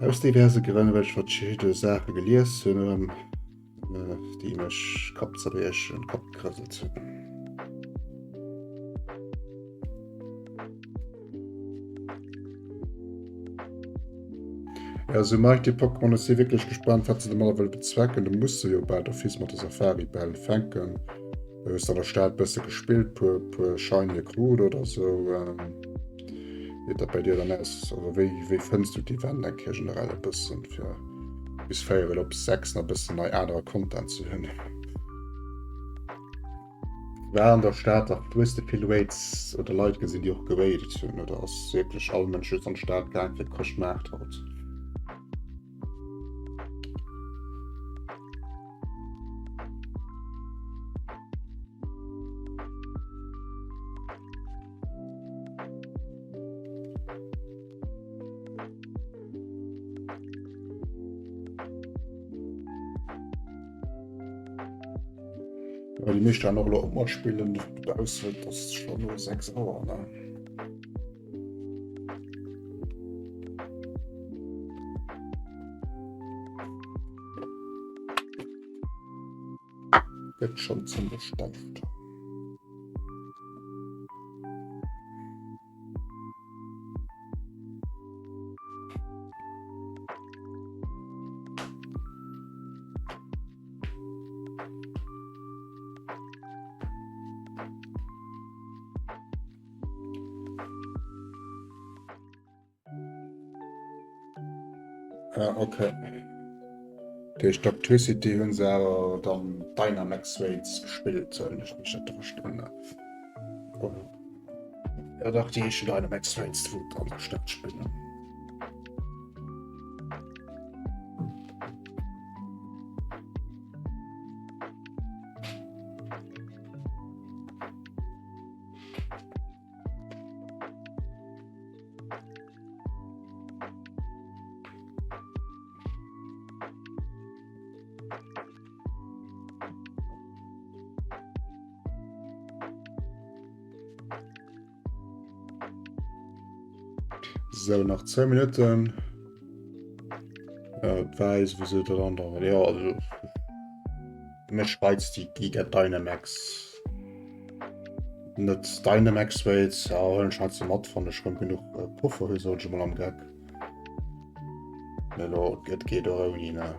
A: Aus diverse Grënn, well ech verschidde Saache gelies hunn erëm, déi mech Kappzerbriechen, Kapp gerëselt hunn. Ja, so Mike, déi Pokémon, ech si wierklech gespannt, wat se domadder wëlle bezwecken. Du muss se jo bal d'office mat der Safari Bell fänken. Du hues an der Stad bësse gespillt, puer, puer Shiny krut oder sou. Ähm, Wéi dat bei dir dann aus? Also wéi, wéi fënns du d'Event eng Kéier generell e bëssen, fir bis véierel op 6 nach bëssen nei anerer Content ze hunn? War an der Stad dach hues de vill Raids oder Leit gesinn déi och geraidet hunn oder ass wierklech all Mënsch just an d'Stad gaang fir Chrëschtmaart haut? Ja, die meescht han och elo op matspillen dobaussen, et ass schon no 6 Auer ne. Gëtt schon ziemlech däischter. Ah, okay. Dat heescht, Toxtricity hunn se awer dann Dynamax Raids gespillt, soll ech mech dat verstoen. Ja dach, déi heeschen Dynamax Raids, wou an der Stad spillen. So nach 2 Minuten. Äh, weiß wieso der andere. Ja, also mech reizt déi Giga Dynamax net Dynamax Raids ja, huelen ech halt se mat wann ech rëm genuch äh, Puffer hu soll ech mol am Geck. Elo et geet och ouni ne.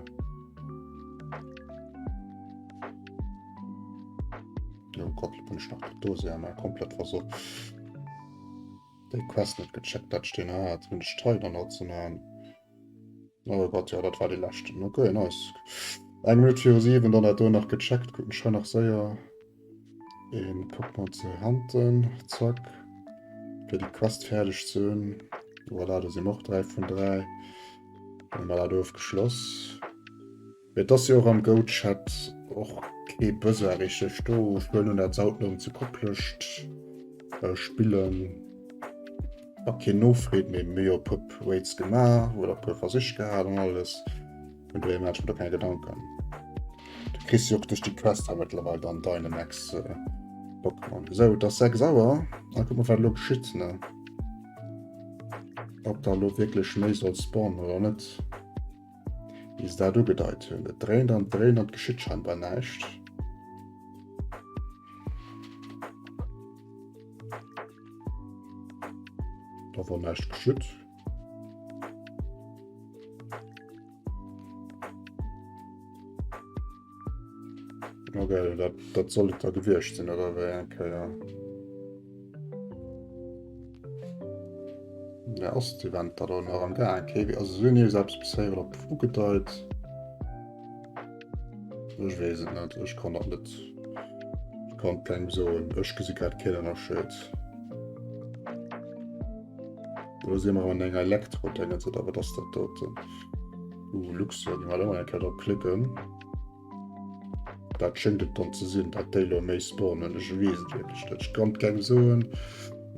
A: Oh Gott, bin ich nach der Dose ja komplett versoff. Déi Quest net gecheckt, dat stehen hat, hunn ech trei dann ze man. Oh Gott, ja, dat war déi leschten. Okay, nice. Eng Minutt viru 7, dann dat do nach gecheckt. Kucken ech hei nach séier een Pokémon ze hunten. Zack. Fir déi Quest fäerdeg ze hunn. Voilà, do si mer och 3 vun 3. Dann hu mer dat ofgeschloss. Mee et ass jo och am Go-Chat och kee Buzzer richteg do. Ech huelen un, dat se haut nom zu Koplescht spillen. A keen nofreet, mee mir hu jo e puer Raids gemaach oder e puer Versich gehat an alles. Vun dohier maache ech mer do keng Gedanken. Du kriss jo och duerch déi Quest hei mëttlerweil dann Dynamax Pokémon. Esou, et ass 6 Auer. Da kucke mer, wat elo geschitt, ne? Ob da elo wierklech méi soll spawnen oder net. Wéi se dat ugedeit hunn. Et dréint an dréint an et geschitt scheinbar näischt. Da war näischt geschitt. Okay, dat, dat soll et da gewiescht sinn, oder wéi eng Kéier? Ja, ass d'Event da do nach am Gaang? Okay, wéi also si hunn jeeweils eppes bis héieren op ugedeit. Ech weess et net, ech kann dat net, ech kann et kengem soen. Ech gesi grad keen Ënnerscheed. Do si mer an enger Elektro-Dingens oder wat ass dat doten? Uh, Luxor, gi mer do eng Kéier drop klicken. Dat schéngt et dann ze sinn, dat déi lo méi spawnen. Ech weess et wierklech net. Ech kann et kengem soen.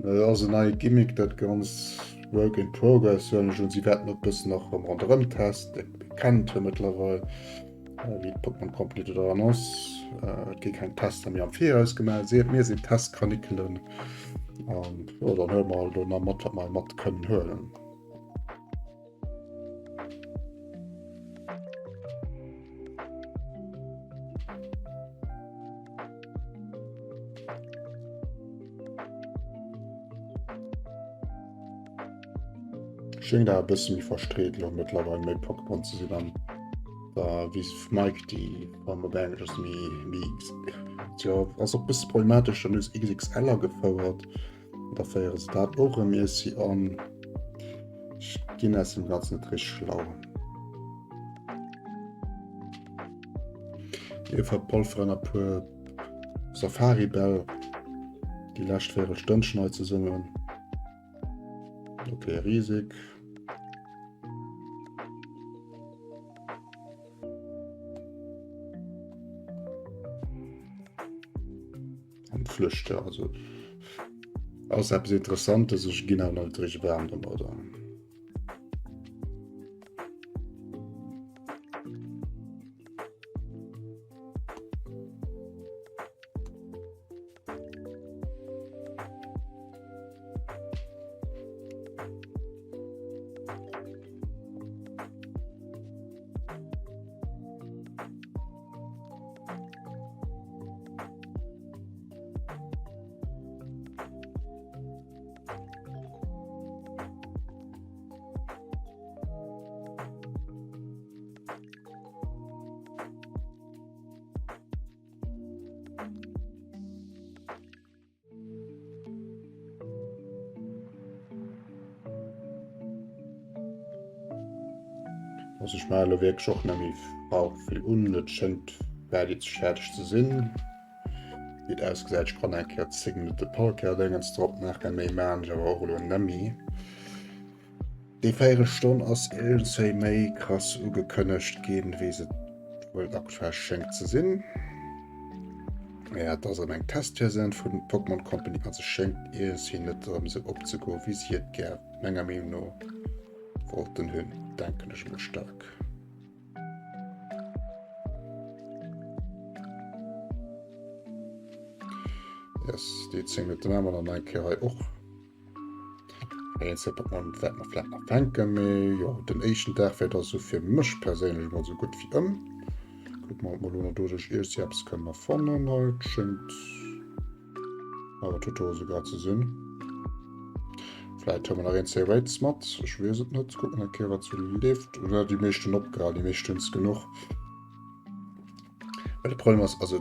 A: Et ass en neie Gimmick, dat ganz Work in Progress huelen ech un. Si wäerten och bëssen nach erëm ronderëm testen. Dir kennt jo mëttlerweil, wéi d'Pokémon Company do dran ass. Et gi keng Tester méi am Viraus gemaach. Si, mir sinn Testkanikelen. An jo, dann huele mer halt elo nach mat, wat mer mat kënnen huelen. Schéngt awer e bësse méi verstreet elo mëttlerweil méi Pokémon ze sinn an da wéi Mike déi am op Englesch ass méi méi jo ass och bësse problematesch dann hu se XXL agefouert. Da féiere se dat och erëm iessi an. Ech ginn aus dem Ganzen net richteg schlau. Mir verpolferen e puer Safari-Bäll déi lescht Véierelstënnchen hei zesummen. Okay, riesig. An Flücht, ja, also ass eppes Interessantes, ech ginn awer net richteg waarm domadder. Also ech maache lo wierklech och net méi brauch vill un. Et schéngt fäerdeg fäerdeg ze sinn. Wéi et ausgesäit, ech kann eng Kéier 10 Minutte Powercare-Dingens drop maachen, méi maachen ech awer och elo net méi. Déi Véierelstonn ass iergendzwéi méi krass ugekënnegt ginn, wéi se wuel aktuell schéngt ze sinn. Ja, et ass erëm eng Testversioun vun Pokémon Company a se schéngt iergendzwéi net erëm esou opzegoen, wéi si et gär, menger Meenung no, wollten hunn, denken ech emol staark. Yes, déi 10 Minutten maache mer dann eng Kéier hei och. Eenzel Pokémon wäert mer vläicht nach fänken, mee jo, den éischten Dag wäert also fir mech perséinlech mol sou gutt wéi ëm. Kucke mer, ob mer elo nach doduerch iergendwéi eppes kënnen erfannen. Hei, et schéngt awer total souguer ze sinn. Vläicht hu mer nach een, zwee Raids mat, ech weess et net. Kucken eng Kéier, wat sou leeft. Oder déi meescht hunn opgehal, déi meescht hunn es genuch. Well de Problem ass, also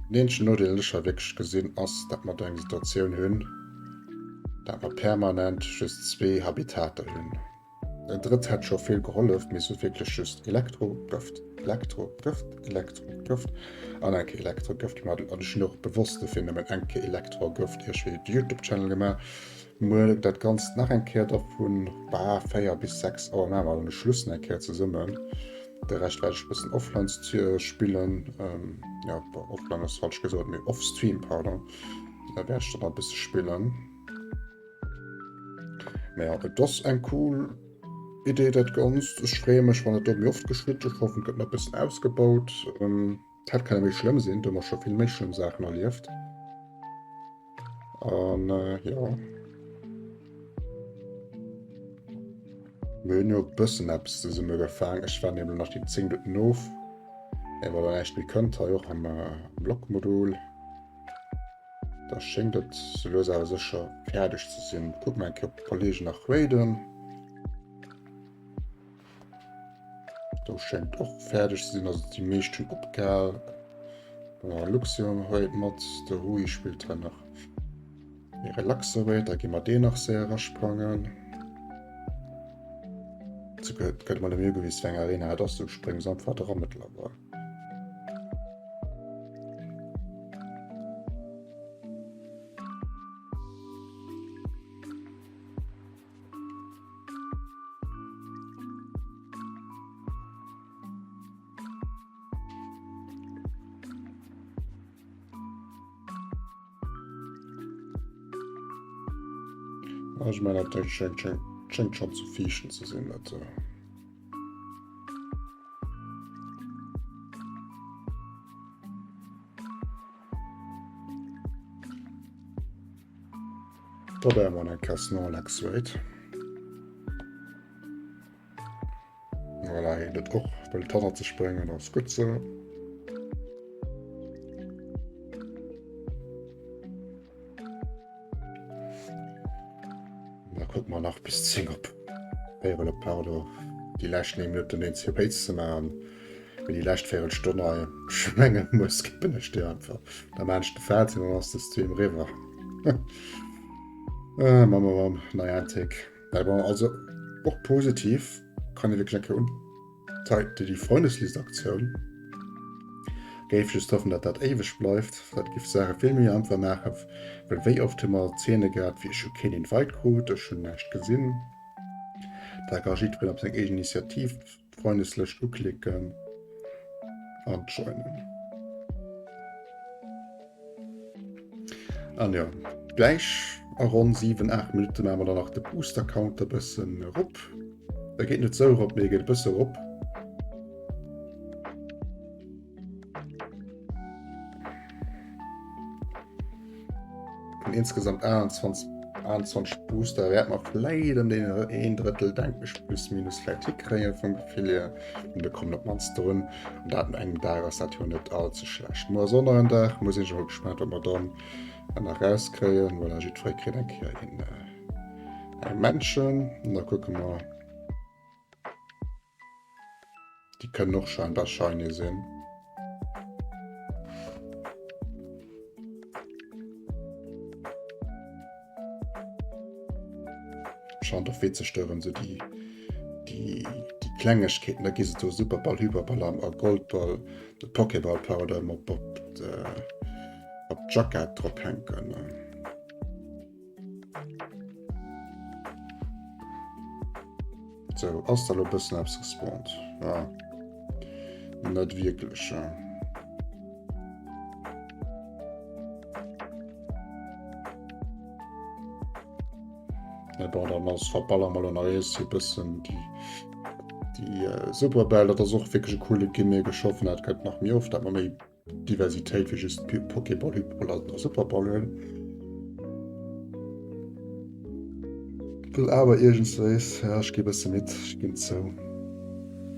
A: den eenzegen Nodeel, den ech hei wierklech gesinn, ass, datt mer do eng Situatioun hunn, datt mer permanent just zwee Habitater hunn. En drëtt hätt scho vill gehollef, mee se hu wierklech just Elektro, Gëft, Elektro, Gëft, Elektro, Gëft an eng Kéier Elektro, Gëft gemaach. An ech hunn och bewosst dofir nëmmen eng Kéier Elektro a Gëft iergendwéi de YouTube-Channel gemaach. Muer dat Ganzt nach eng Kéier da vun, bah, 4 bis 6 Auer maache mer dann de Schluss nach eng Kéier zesummen. De Rescht wäert ech e bëssen offline spillen. Ähm, ja, offline ass falsch gesot, mee offstream, pardon. Da wäert ech dann e bësse spillen. Mee ja, et ass eng cool Idee dat Ganzt. Ech freeë mech, wann et do méi oft geschitt. Ech hoffen, et gëtt nach e bëssen ausgebaut. Ähm, et hätt kënne méi schlëmm sinn, do hu mer scho vill méi schlëmm Saachen erlieft. An äh, ja. Mir hunn jo e bëssen eppes zesumme gefaang. Ech war nämlech nach déi 10 Minutten of. Éier mer dann näischt méi kënnt, hei och am äh, Blockmodul. Da schéngt et sou lues awer sécher fäerdeg ze sinn. Kucke mer eng Kéier, ob d'Kollegen nach raiden. Do schéngt och fäerdeg ze sinn, also déi meescht hunn opgehal. Ja, Luxion huet mat, de Rui spillt hei nach méi relaxe Raid, da gi mer deen nach séier erasprangen. Zu gëtt gëtt mal mir gewiss, wéi eng Arena et ass, du spréngs einfach dra mëttlerweil. Ech mengen dat schéngt schéngt schonn ze viischen ze sinn dat. Probéiere mer eng Kéier Snorlax Raid. Voilà, hien huet och wëllt hannert sech bréngen, ass gutt sou. Da kucke mer nach bis 10 op Véierel op, pardon, déi lescht 9 Minutten een CP ze maachen. Mee déi lescht Véierelstonn hei, ech mengen, muer skippen ech déi einfach. Da maan ech de Fazit an dann ass de Stream eriwwer. Ah, Mamm, Mamm, Mamm, Niantic. Nei, bon, also och positiv kann ee wierklech eng Kéier undeiten, déi Freundeslist-Aktioun. Géif just hoffen, datt dat éiweg bleift. Dat giff d'Saache vill méi einfach maachen, well wéi oft hu mer Zeene gehat wéi ech hu keen Invite krut, ech hunn näischt gesinn. Da ka jiddwereen op seng eegen Initiativ d'Freundeslëscht uklicken an joinen. An jo, gläich a ronn 7, 8 Minutte maache mer dann nach de Booster-Counter e bëssen erop. E geet net sou erop, mee e geet e bësse erop. Vun insgesamt 21, 21 Booster wäert mer vläit ëm den een Drëttel, denken ech, plus minus vläit hikréien vum Gefill hier. An do kommen op d'mannst drun. An dat no engem Dag ass dat jo net all ze schlecht. Muer ass och nach en Dag, muer sinn ech emol gespaant, wat mer dann nach rauskréien. Voilà, jiddweree kritt eng Kéier een, äh, eng Männchen. An da kucke mer. Déi kënnen och scheinbar shiny sinn. Scheint och witzeg do erëm sou déi, déi, déi. Klengegkeeten, da gi se do Superball, Hyperball a Goldball, de Pokéball, pardon, op op op d'Jackett drop hänken. Sou, ass da lo bëssen eppes gespawnt? Ja. Net wierklech. Ja. Ja, bon, dann ass verballer mal nach ees hier bëssen déi déi äh, Superbell, dat ass och wierklech e coole Gimmick. Ech hoffen, dat gëtt nach méi oft, dat mer méi Diversitéit wéi just Pokéball, Hyperball a Superball hunn. Well awer iergendswéis, ja, ech gi bësse midd, ech ginn zou,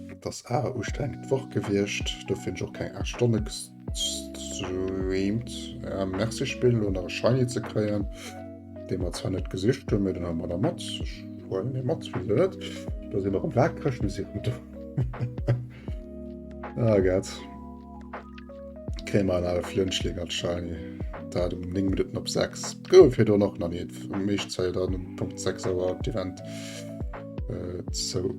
A: et ass awer ustrengend Woch gewiescht, dofir hunn ech och keng 8 Stonne gestreamt. Ja, merci Spill, elo nach e Shiny ze kréien, dee mer zwar net gesicht hunn, mee den huele mer da mat. Ech huelen dee mat, wisou net? Do si mer erëm waakreg, mir si erëm do. Ah Gott. Kréie mer en ale Flëntschling als Shiny. Dat um 9 Minutten op 6. Gouf fir do noch nach net. Meescht Zäit dann um Punkt 6 Auer d'Event äh, zou.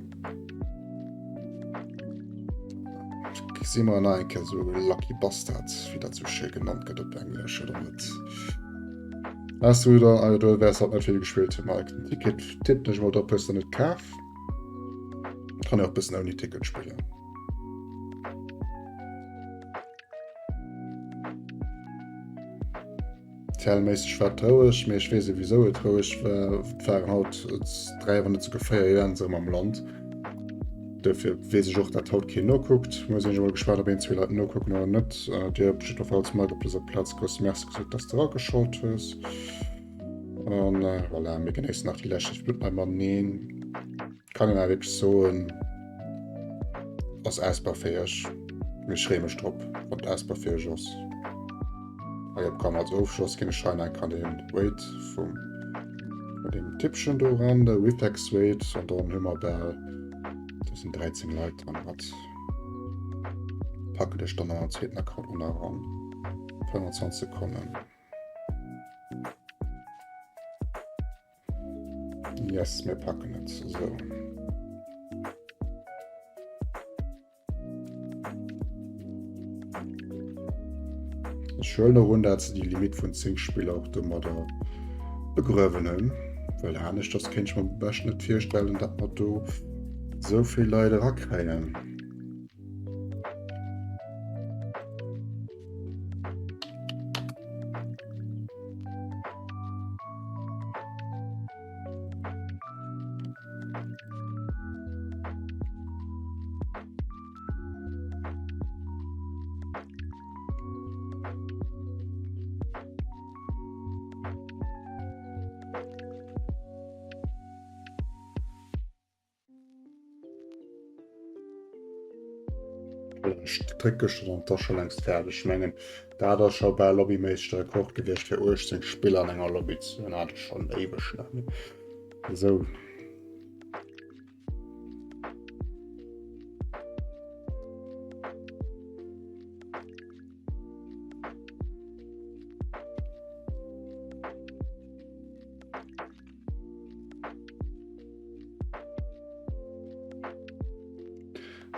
A: Si mer nach eng Kéier so Lucky Bastard, wéi dat sou schéi genannt gëtt op Englesch oder net. Hast du da, also du wärs halt net vill gespillt, Mike. Den Ticket tippen ech mol drop, hues du net kaf. Kann jo och bëssen ouni Ticket spillen. Tellméisseg war et roueg, mee ech weess wisou et roueg war. Et waren haut 3, wann net souguer 4 Events erëm am Land. Dofir weess ech och, dat haut keen nokuckt. Muer sinn ech emol gespaant, ob een, zwee Leit nokucken oder net. Dir op jiddwerfalls Mike op dëser Plaz grousse Merci gesot, dass de erageschalt hues. An voilà, mir genéissen nach déi lescht Minutten hei mateneen. Kann een awer wierklech soen, ass ausbaufäeg. Mee ech freeë mech drop, wann et ausbaufäeg ass. Hei op kann als Ofschloss ginn ech hei nach kann den Weight vum dem Tippchen do ran, de Reflex Weight, an dann hu mer bal, do sinn 13 Leit dran, wat packen ech dann an zweeten Account och nach eran. 25 Sekonnen. Yes, mir packen et. So. Ech huelen och un, dat se déi Limit vun 10 Spiller och domadder begruewen hunn, well aneschters kéint ech mer bescht net virstellen, dat mer do esou vill Leit erakréien. Dréck ech dann da scho längst fäerdeg. Ech mengen dat ass scho bal lobbyméisseg de Rekord gewiescht fir 18 Spiller an enger Lobby ze hunn, hat ech schonn éiweg net méi. Esou.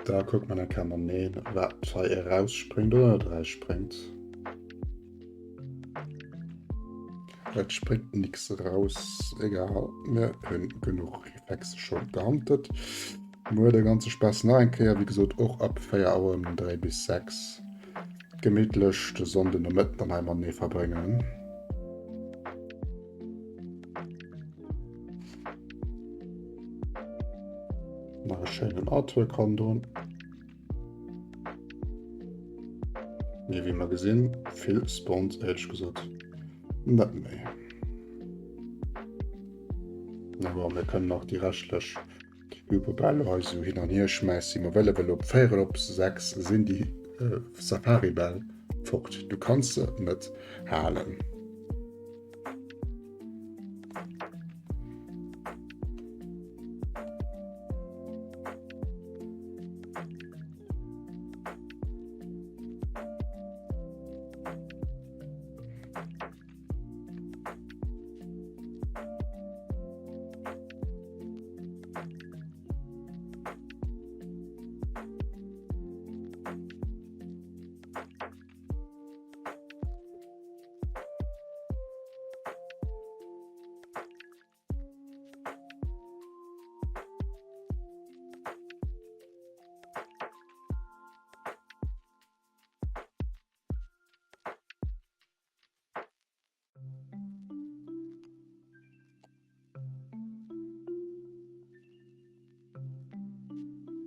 A: Da kuckt man dann kann man neen wat hei erausspringt oder net erausspringt. Et springt nix raus, egal, mir hunn genuch Reflexe schon gehandelt. Muer de ganze Spaass nach eng Kéier, wéi gesot och ab 4 Auer ëm den 3 bis 6. Gemittlech de Sonnden Nomëtten dann hei matenee verbréngen. Nach e schéinen Artwork hannendrun. Mee wéi mer gesinn, vill spawnt éierlech gesot net méi. Awer mir kënnen nach déi reschtlech Hyperbälle hei sou hin an hier schmäissen, wéi mer wëllen, well op véierel op 6 sinn déi Safaribäll fort. Du kanns se net halen.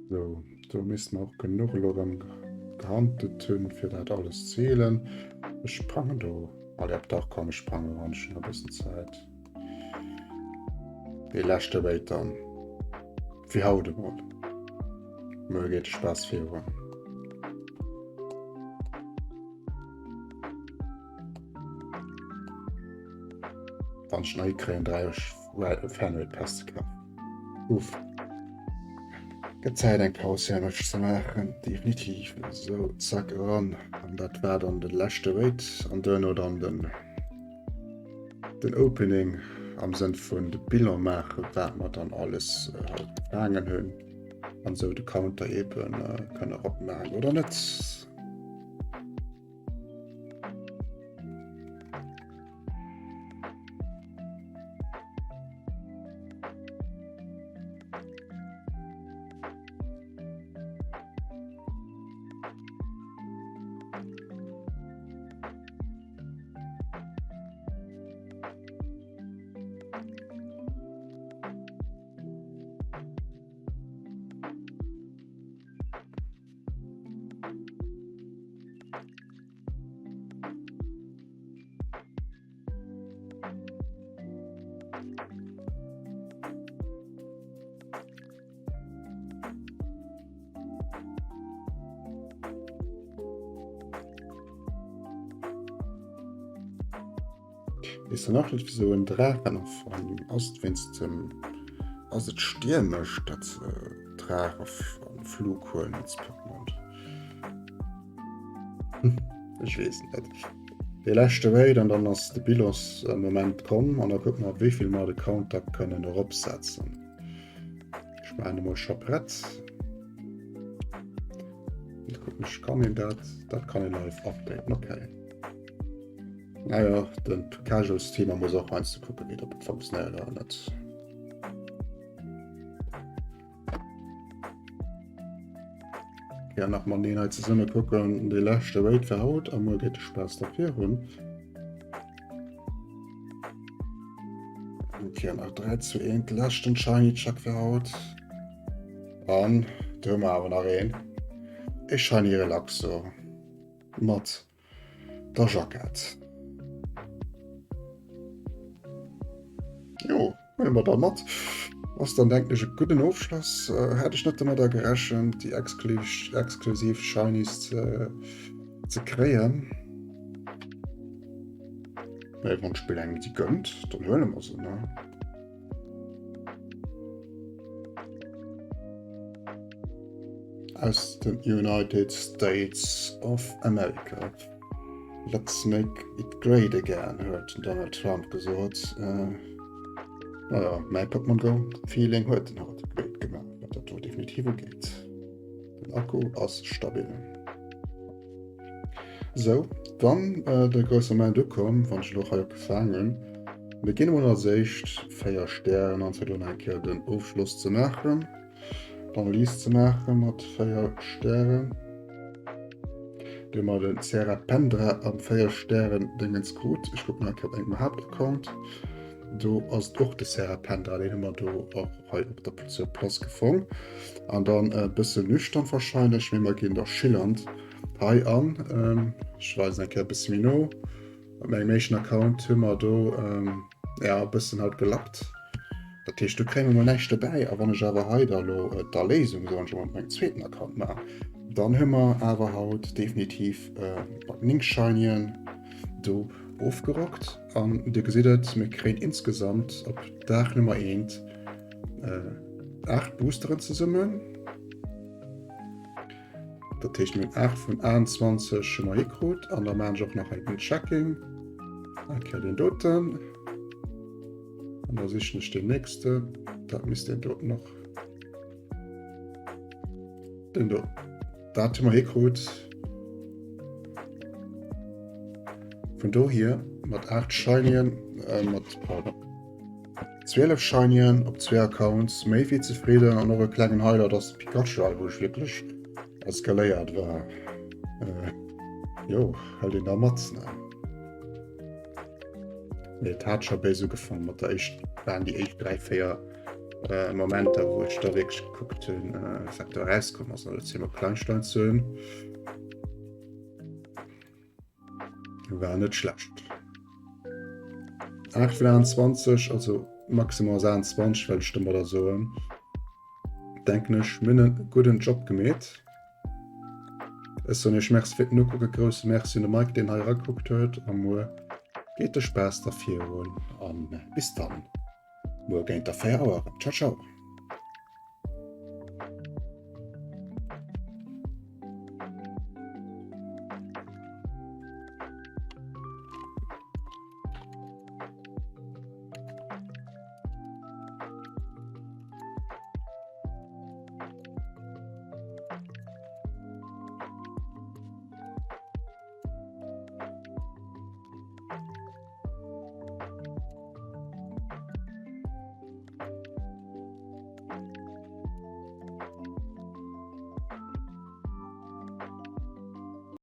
A: Sou, do misste mer och genuch elo erëm gehandelt hunn, fir dat alles ze heelen. Ech sprangen do. Allez, op dach, komm, ech sprange ran, ech hunn nach e bëssen Zäit. Dee leschte Raid dann. Fir haut emol. Muer geet de Spaass virun. Wann ech nei kréien, 3 Fernraid Pass ze kafen. Uff. Gëtt Zäit eng Paus hier mech ze maachen, definitiv. Sou, zack eran. An dat war dann de leschte Raid an duerno dann den den Opening am Sënn vun de Bilan maachen, wat mer dann alles äh, haut gefaangen hunn an sou de Counter eben äh, kënne eropmaachen oder net. Weess de nach net wéisou en Draachen erfonnt ass? Et wéinst dem, ass et stiermesch dat Draache an Flug huelen als Pokémon? Ech weess et net. Dee leschte Raid an dann ass de Bilos Moment komm an da kucke mer wéivill mer de Counter kënnen eropsetzen. Ech maachen emol scho prett. Kucken ech kann een dat, dat kann een live updaten, okay. Naja, den Casual Streamer muss och heiansdo kucken, wéi dat funktionéiert oder net. Ja, nach mal den hei zesumme kucken, de leschte Raid fir haut a muer geet de Spaass da virun. Okay, nach 3 zu 1, leschten Shiny Chuck fir haut. An do hu mer awer nach een. E Shiny Relaxo mat der Jackett. Jo, huele mer da mat. Ass dann denken ech e gudden Ofschloss. Äh, hätt ech net domadder gerechent, déi exklusiv Shinies ze, ze kréien. Mee wann d'Spill engem déi gënnt, dann huele mer se, ne? Aus den United States of America. Let's make it great again, huet den Donald Trump gesot. Äh, naja, mäi Pokémon Go Feeling huet den haut great gemaach, wat dat do definitiv ugeet. Den Akku ass stabil. Sou, dann äh, de grousse Moment ukomm, wann ech elo hei opgefaangen. Mir ginn emol als éischt 4 Stären an fir do nach eng Kéier den Ofschloss ze maachen. D'Analyse ze maache mat 4 Stären. Do hu mer den Serapendra am 4 Stären Dingens krut. Ech kucken nach eng Kéier op engem Haaptaccount. Do ass et och de Serapendra, deen hu mer do och hei op der zur Place gefong. An dann e bëssen nüchtern wahrscheinlech, mee mer ginn da schillernd hei an. Ähm, ech weisen eng Kéier e bësse méi no. Op mengem éischten Account hu mer do ähm, ja, e bëssen haut gelappt. Dat heescht, do kréie mer mol näischt dobäi. A wann ech awer hei da lo äh, d'Erléisung, soen ech emol, op mengem zweeten Account maachen, dann hu mer awer haut definitiv äh, mat 9 Shinyen do ofgerockt. An Dir gesitt et, mir kréien insgesamt op Dag Nummer 1 äh, 8 Boosteren zesummen. Dat heescht, mir hunn 8 vun 21 hu mer hikrut. An da maachen ech och nach en Checking. Eng Kéier den doten. An da sichen ech den nächste. Dat misst den doten noch. Den do. Dat hu mer hikrut. Vun dohier mat 8 Shinyen, äh, mat pardon, 12 Shinyen op zwee Accounts méi wéi zefridden an och e klengen Highlight ass de Pikachu hei, wou ech wierklech eskaléiert war. Äh, jo, hëlt een da mat, ne? Mee et hat scho béis ugefaangen mat der éischt, waren déi éischt 3, 4. Momenter, wou ech da wierklech gekuckt hunn, wat do erauskomm ass. An dat si mer Kleinstein soen. War net schlecht. 8 vun 21, also maximal 26, well ech domadder soen. Denken ech, mir hunn e gudden Job gemeet. Ech soen iech Merci fir d'Nokucke, grousse Merci un de Mike, deen hei erakuckt huet. A muer geet de Spaass da virun. An bis dann, muer géint der 4 Auer erëm. Ciao, ciao.